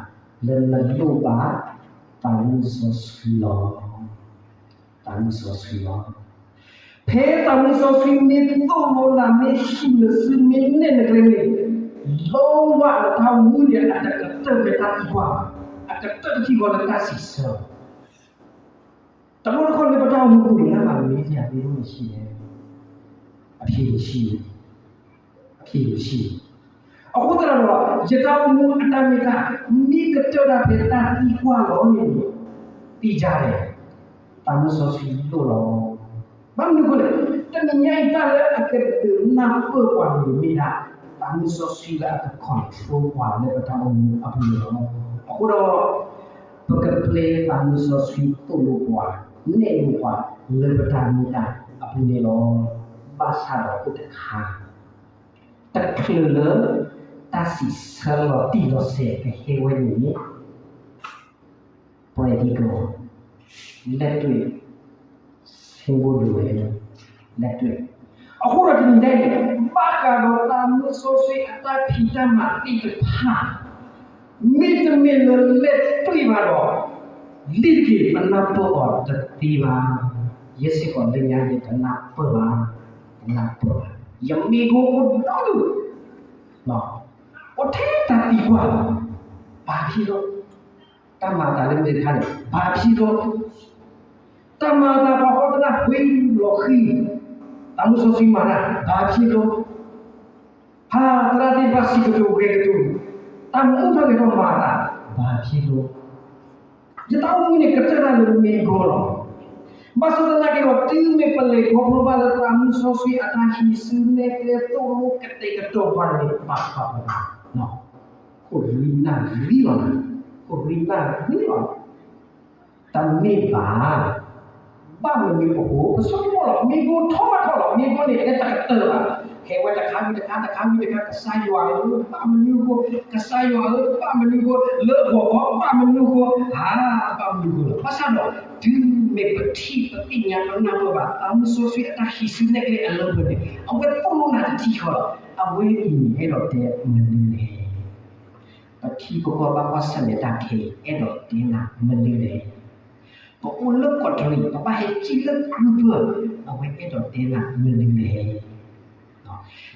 လၢနလိၣ်ဘၣ်သးမုၢ်စီဆှံလီၤ. သးမုၢ်စီဆှံလီၤ. ဖဲသးမုၢ်စီဆှံမ့ၢ်သိၣ်လိနၤ မ့ၢ်ဟံးနစု မ့ၢ်နဲၣ်နကျဲန့ၣ်, လီၤဝၣ်နတၢ်အိၣ်မူန့ၣ် အတကတၢၢ်ဖဲတၢ်သံကွၢ်ဘၣ်, အကတၢၢ်တထံၣ်ဃီလၢတၢ်စံးဆၢ တဘျီတခီၣ်လၢပတၢ်အိၣ်မူပူၤန့ၣ် နဘၣ်မ့ၢ်တၢ်သ့ၣ်နီၣ်ဆံးလဲၣ်, အဖံးတဆံ, အဖံးတဆံ. အဃိသတးဒီး ယတၢ်အိၣ်မူအတၢ်မ့ၢ်တၢ် မ့ၢ်ကတၢၢ်ဒၣ်ဖဲတၢ်သံကွၢ်လီၤန့ၣ်, သ့ၣ်ညါလဲၣ်, သးမုၢ်စီဆှံလိၣ်လီၤ. ဘၣ်မနုၤအဃိလဲၣ်, တနံၤညါအံၤတၢ်လၢအကဒုးနၢ်ပၢၢ်ပှၤန့ၣ်မ့ၢ်ဒၣ် သးမုၢ်စီဆှံလၢအက control ပှၤလၢပတၢ်အိၣ်မူအပူၤန့ၣ်လီၤ. အဃိဒီး ပကပျဲသးမုၢ်စီဆှံသိၣ်လိပှၤ, နဲၣ်လိပှၤလၢပတၢ်မ့ၢ်တၢ်အပူၤန့ၣ်လီၤ. ဘၣ်ဆၣ်ဒီးအိၣ်တခါ, တချုးလၢတၢ်စံးဆၢလီၤတံၢ်လီၤဆဲးကဟဲဝဲန့ၣ် ပှၤဒ်သိး လက်တွေ့ ဆင်းဖို့လိုတယ်, လက်တွေ့. အဃိဒီးတနံၤညါအံၤ ဘၣ်ဃးဒီးသးမုၢ်စီဆှံအတၢ်ဖံးတၢ်မၤသ့ၣ်တဖၣ် မ့တမ့ၢ်လၢ လက်တွေ့ ဘၣ်ဒီး လံတက့ၢ် ပနၢ်ပၢၢ်အီၤတသ့ဘၣ်. ယဲစ့ၢ်ကီးလၢညါယတနၢ်ပၢၢ်ဘၣ်, တနၢ်ပၢၢ်ဘၣ်. ယမ့ၢ်ကအိၣ်ဒီဒူၣ်, အိၣ်ထဲတၢ်သံကွၢ်လီၤ. ဘာဖြစ်လို့, တၢ်မၤအသးလၢမ့ၢ်တခါန့ၣ် ဘာဖြစ်လို့, တၢ်မၤအသးပှၤဃီတနၢ်ဟ့လီၤဃံၤ, သးမုၢ်စီဆှံမၤတၢ် ဘာဖြစ်လို့, ဟါ သရၣ်သ့ၣ်တဖၣ်စံးကတိၤ ဂဲၤကတိၤ, တၢ်မၤအိၣ်ထီၣ်ဂဲၤထီၣ်မၤအသး ဘာဖြစ်လို့. ယတၢ်အိၣ်မူန့ၣ် ကတၢၢ်တၢ်လၢမ့ၢ်ဂီၢ်လီၤ. ဘၣ်ဆၣ်သနာ်က့ဒီး တုၤမ့ၢ်ပလဲၤခီဖျိဘၣ်လၢသးမုၢ်စီဆှံအတၢ်ဟံးစုနဲၣ်ကျဲသိၣ်လိကတဲာ်ကတီၤပှၤန့ၣ် ပာ်ဖျါပှၤ, ခိၣ်ရံနၢ်ရံလီၤ, ခိၣ်ရံနၢ်ရံလီၤ. တမ့ၢ်ဘၣ်. ဘၣ်မနုၤအဃိ ပဆိကမိၣ်လီၤ, မ့ၢ်ဂ့ၤထီၣ်ဘၣ်ထီၣ်လီၤ, မ့ၢ်ဂ့ၤန့ၣ် ဟဲတကတၢၢ်ဘၣ်, ဟဲဝဲတခါဝံၤတခါ တခါဝံၤတခါ, ကစၢ်ယွၤဧၢ, ဘၣ်မနုၤအဃိ, ကစၢ်ယွၤဧၢ, ဘၣ်မနုၤအဃိ, လၢဂီၤခီ ဘၣ်မနုၤအဃိ, ဟါ, ဘၣ်မနုၤအဃိလီၤ. ဘၣ်ဆၣ်ဒီး တုၤမ့ၢ်ပထံၣ်ပသ့ၣ်ညါပနၢ်ပၢၢ်ဘၣ် သးမုၢ်စီဆှံအတၢ်ဟံးစုနဲၣ်ကျဲအလၢပှဲၤန့ၣ် အဝဲသိၣ်လိနၤတထံၣ်ဃီလီၤ. အဝဲအံၤန့ၣ် အဲၣ်ဒိးတဲမနုၤလဲၣ်. ပထံပကီၢ်ဘၣ်ကွၢ်ဆၢၣ်မဲာ်တၢ်ခဲအံၤ အဲၣ်ဒိးတဲနၤမနုၤလဲၣ်. ပအိၣ်လၢကီးတရံး ပဘၣ်ဟဲစံၣ်လၢကုပၢၢ် အဝဲအဲၣ်ဒိးတဲနၤမနုၤလဲၣ်.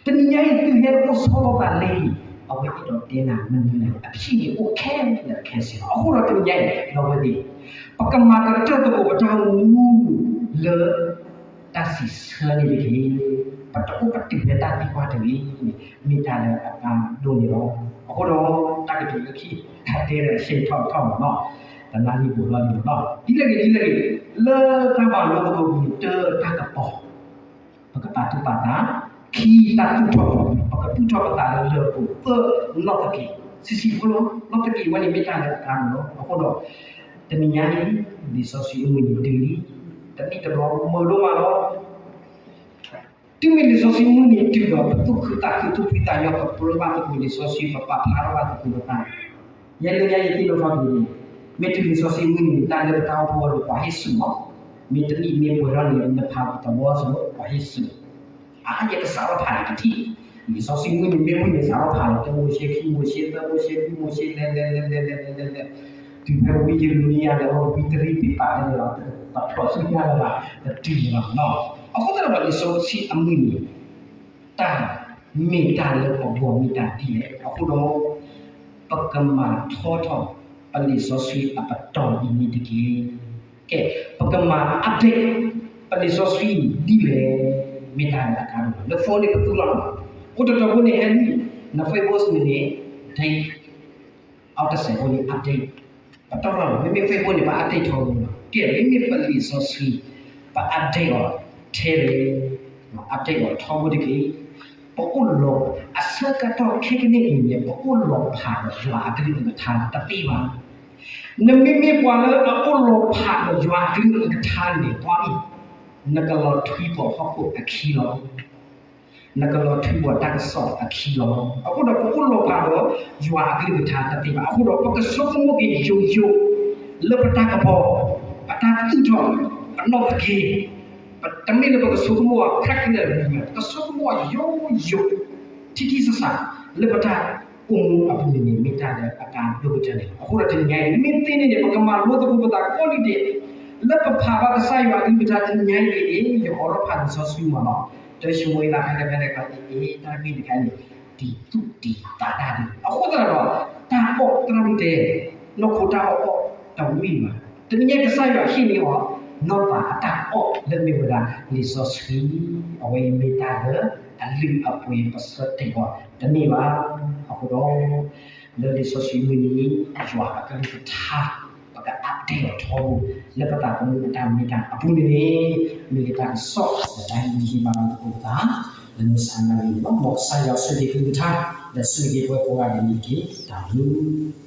တနံၤညါအံၤ သုဟဲအိၣ်ဆီလီၤသးလၢအံၤ အဝဲအဲၣ်ဒိးတဲနၤမနုၤလဲၣ်. အဖံးန့ၣ်အိၣ်ခဲလၢာ်ခဲဆ့လီၤ. အဃိဒီးတနံၤညါအံၤ ဒီပုၢ်ဝဲၢ်သ့ၣ်, ပကမၤကတၢၢ်သကိးပတၢ်အိၣ်မူလၢ တၢ်စံးဆၢန့ၣ်တဂ့ၤ, ပတအိၣ်ပတုာ်ဖဲတၢ်သံကွၢ်တဂ့ၤန့ၣ် မ့ၢ်တၢ်လၢအကါဒိၣ်န့ၣ်လီၤ. အဃိဒီး တၢ်ကတိၤလၢခံ တဲဒီးဆဲးထီၣ်ထီၣ်မးနီၤ, တနၣ်ရံၣ်ဘူးလီၤန့ၣ်မးနီၤ, ဒ်လဲၣ်ဂ့ၤ ဒ်လဲၣ်ဂ့ၤ, လၢတၢ်မၤလိသကိးပူၤန့ၣ် တၢ်တၢ်ကပီၤ ပကပာ်သူၣ်ပာ်သး, ခံတၢ်သူၣ်ထီၣ်ပတြၢၤ, ပကသူၣ်ထီၣ်ပသးလၢလၢပှဲၤပှဲၤ နီၢ်သက့း, ဆံးဆံးဖိလီၤ. နီၢ်သက့းဝဲန့ၣ်မ့ၢ်တၢ်လၢအကါဒိၣ်လီၤ. အဃိဒီး တနံၤညါအံၤ လံာ်စီဆှံအမုၢ်နံၤတုၤလံ, တနံၣ်တဘျီမုာ်ဒိၣ်မးလီၤ. တုၤမ့ၢ်လံာ်စီဆှံမုၢ်နံၤတုၤဒီး ပသူၣ်ခုသးခု သူၣ်ဖှံသးညီ ပပြၢဘၣ်သကိးလံာ်စီဆှံ ပပာ်ဖျါထီၣ်ဘၣ်သကိးပသး, ယဲလၢညါယသ့ၣ်နီၣ်ထီၣ်က့ၤန့ၣ်, မ့ၢ်တုၤလံာ်စီဆှံမုၢ်နံၤ တၢ်လၢပတၢ်အိၣ်ဖှိၣ်အီၤဒီး ပှၤဟ့ၣ်စူၤမး, မ့ၢ်တနံၣ်မ့ၢ်ပှဲၤထီၣ်န့ၣ် နဖးဝံၤသဝီစ့ၢ်ကီး ပှၤဟ့ၣ်စူၤ, အါ ယကစးထီၣ်ဖးန့ၣ်တထံၣ်, လံာ်စီဆှံမုၢ်နံၤမ့ၢ်မုၢ်နံၤစးထီၣ်ဖးလီၤ တၢမိၤၡ့ ခံ မိၤၡ့ သၢမိၤၡ့ လွံၢ်မိၤၡ့ လဲၤလဲၤလဲၤလဲၤလဲၤလဲၤလဲၤလဲၤလဲၤ, တုၤဖဲဝံယံးရမံယၤဒီး ဝံတရံးပ့းပာ်ဖဲန့ၣ်လီၤ, တဖျိးဆူညါလၢၤဘၣ်, တတုၤလၢၤဘၣ်နီၤ. အဃိသတးဒီး လံာ်စီဆှံအမုၢ်နံၤ တၢ်မ့ၢ်တၢ်လၢပဂီၢ်မ့ၢ်တၢ်ဒ်လဲၣ်, အဃိဒီး ပကမၤထီထီၣ် ပလံာ်စီဆှံအပတီၢ်အံၤန့ၣ်တက့ၢ်. ကဲ, ပကမၤ update ပလံာ်စီဆှံဒ်လဲၣ်, မ့ၢ်တၢ်လၢအကါဒိၣ်လီၤ. လၢ phone န့ၣ်ပသူလီၤ, အိၣ်တတီၤဖိန့ၣ်ဟဲလံ, န Facebook န့ၣ်န့ၣ် ဒ် အတစဲးဖိန့ၣ် update ပတီၢ်လီၤ. မ့မ့ၢ် Facebook န့ၣ် ပ update ထီဘိလီၤ. ကဲ, မ့မ့ၢ်ပလံာ်စီဆှံ ပ update အီၤထဲလဲၣ်, update အီၤထီဘိတက့ၢ်. ပအိၣ်လီၤ, အဆၢကတီၢ်ခဲကနံၣ်အံၤန့ၣ် ပအိၣ်လီၤဖးဒီးယွၤအကလုၢ်အကထါတသ့ဘၣ်. နမ့မ့ၢ်ပှၤလၢအအိၣ်လီၤဖးဒီးယွၤအကလုၢ်အကထါန့ၣ် ကွၢ်အံၤ, နကလီၤထွံပှၤဟီၣ်ခိၣ်အခံလီၤ. နကလီၤထွံပှၤတၢ်ကစီၣ်အခံလီၤ. အဃိဒီးပအိၣ်လီၤဖးဒီးယွၤအကလုၢ်ကထါတသ့ဘၣ်. အဃိဒီးပကဆိကမိၣ်က့ၤယိာ်ယိာ် လၢပတၢ်ကပီၤ, ပတၢ်သူၣ်ထီၣ်, ပနီၣ်သက့, တမ့ၢ်လၢပကဆိကမိၣ်အီၤ pregnant မ့ၢ် ပကဆိကမိၣ်အီၤယိာ်ယိာ်, ထံထံဆးဆး, လၢပတၢ်အိၣ်မူအပူၤန့ၣ်န့ၣ် မ့ၢ်တၢ်လၢအကါဒိၣ်ကတၢၢ်န့ၣ်လီၤ. အဃိဒီးတနံၤညါအံၤ မ့ၢ်သ့န့ၣ်န့ၣ် ပကမၤလိသကိးပသးကိးနံၤဒဲး လၢပဖးဘၣ်ကစၢ်ယွၤအကလုၢ်ကထါတနံၤညါအံၤန့ၣ် ယအိးထီၣ်ဖးလံာ်စီဆှံမ့ၢ်နီၤ, တၢ်ၡမူၤအ့လး ဖဲလဲၣ်ဖဲလဲၣ်ခီန့ၣ် တၢ်ဂ့ၢ်တခါန့ၣ် တံၤသူၣ်တံၤသးတၢ်ဒုး အဃိသတးဒီး တၢ်အီၣ်သရၣ်မုၣ်တဲ နီၢ်ခိတၢ်အီၣ်အီၣ်တဝံၣ်ဘၣ်. တနံၤညါကစၢ်ယွၤဟ့ၣ်န့ၢ်အီၤ နီၢ်သးအတၢ်အီၣ်လၢမ့ၢ်ဝဲဒၣ်လံာ်စီဆှံ, အဝဲအံၤမ့ၢ်တၢ်လၢအလုၢ်အပှ့ၤပဆၢတဲာ်အီၤတန့ၢ်ဘၣ်. အဃိဒီး လၢလံာ်စီဆှံမုၢ်နံၤ ယွၤအကလုၢ်ကထါ ပက update အီၤထီဘိ လၢပသးသမူအတၢ်မ့ၢ်တၢ်အပူၤန့ၣ်န့ၣ် မ့ၢ်ယတၢ်ကစီၣ်လၢတၢ်ဟ့ၣ်ဂံၢ်ဟ့ၣ်ဘါလၢသကိးပသး လၢမုၢ်ဆါနံၤအံၤန့ၣ်လီၤ. မ်ကစၢ်ယွၤဆိၣ်ဂ့ၤကလုၢ်ကထါ ဒီးဆိၣ်ဂ့ၤပှၤကိးဂၤဒဲးန့ၣ်တက့ၢ်. တၢ်ဘျုး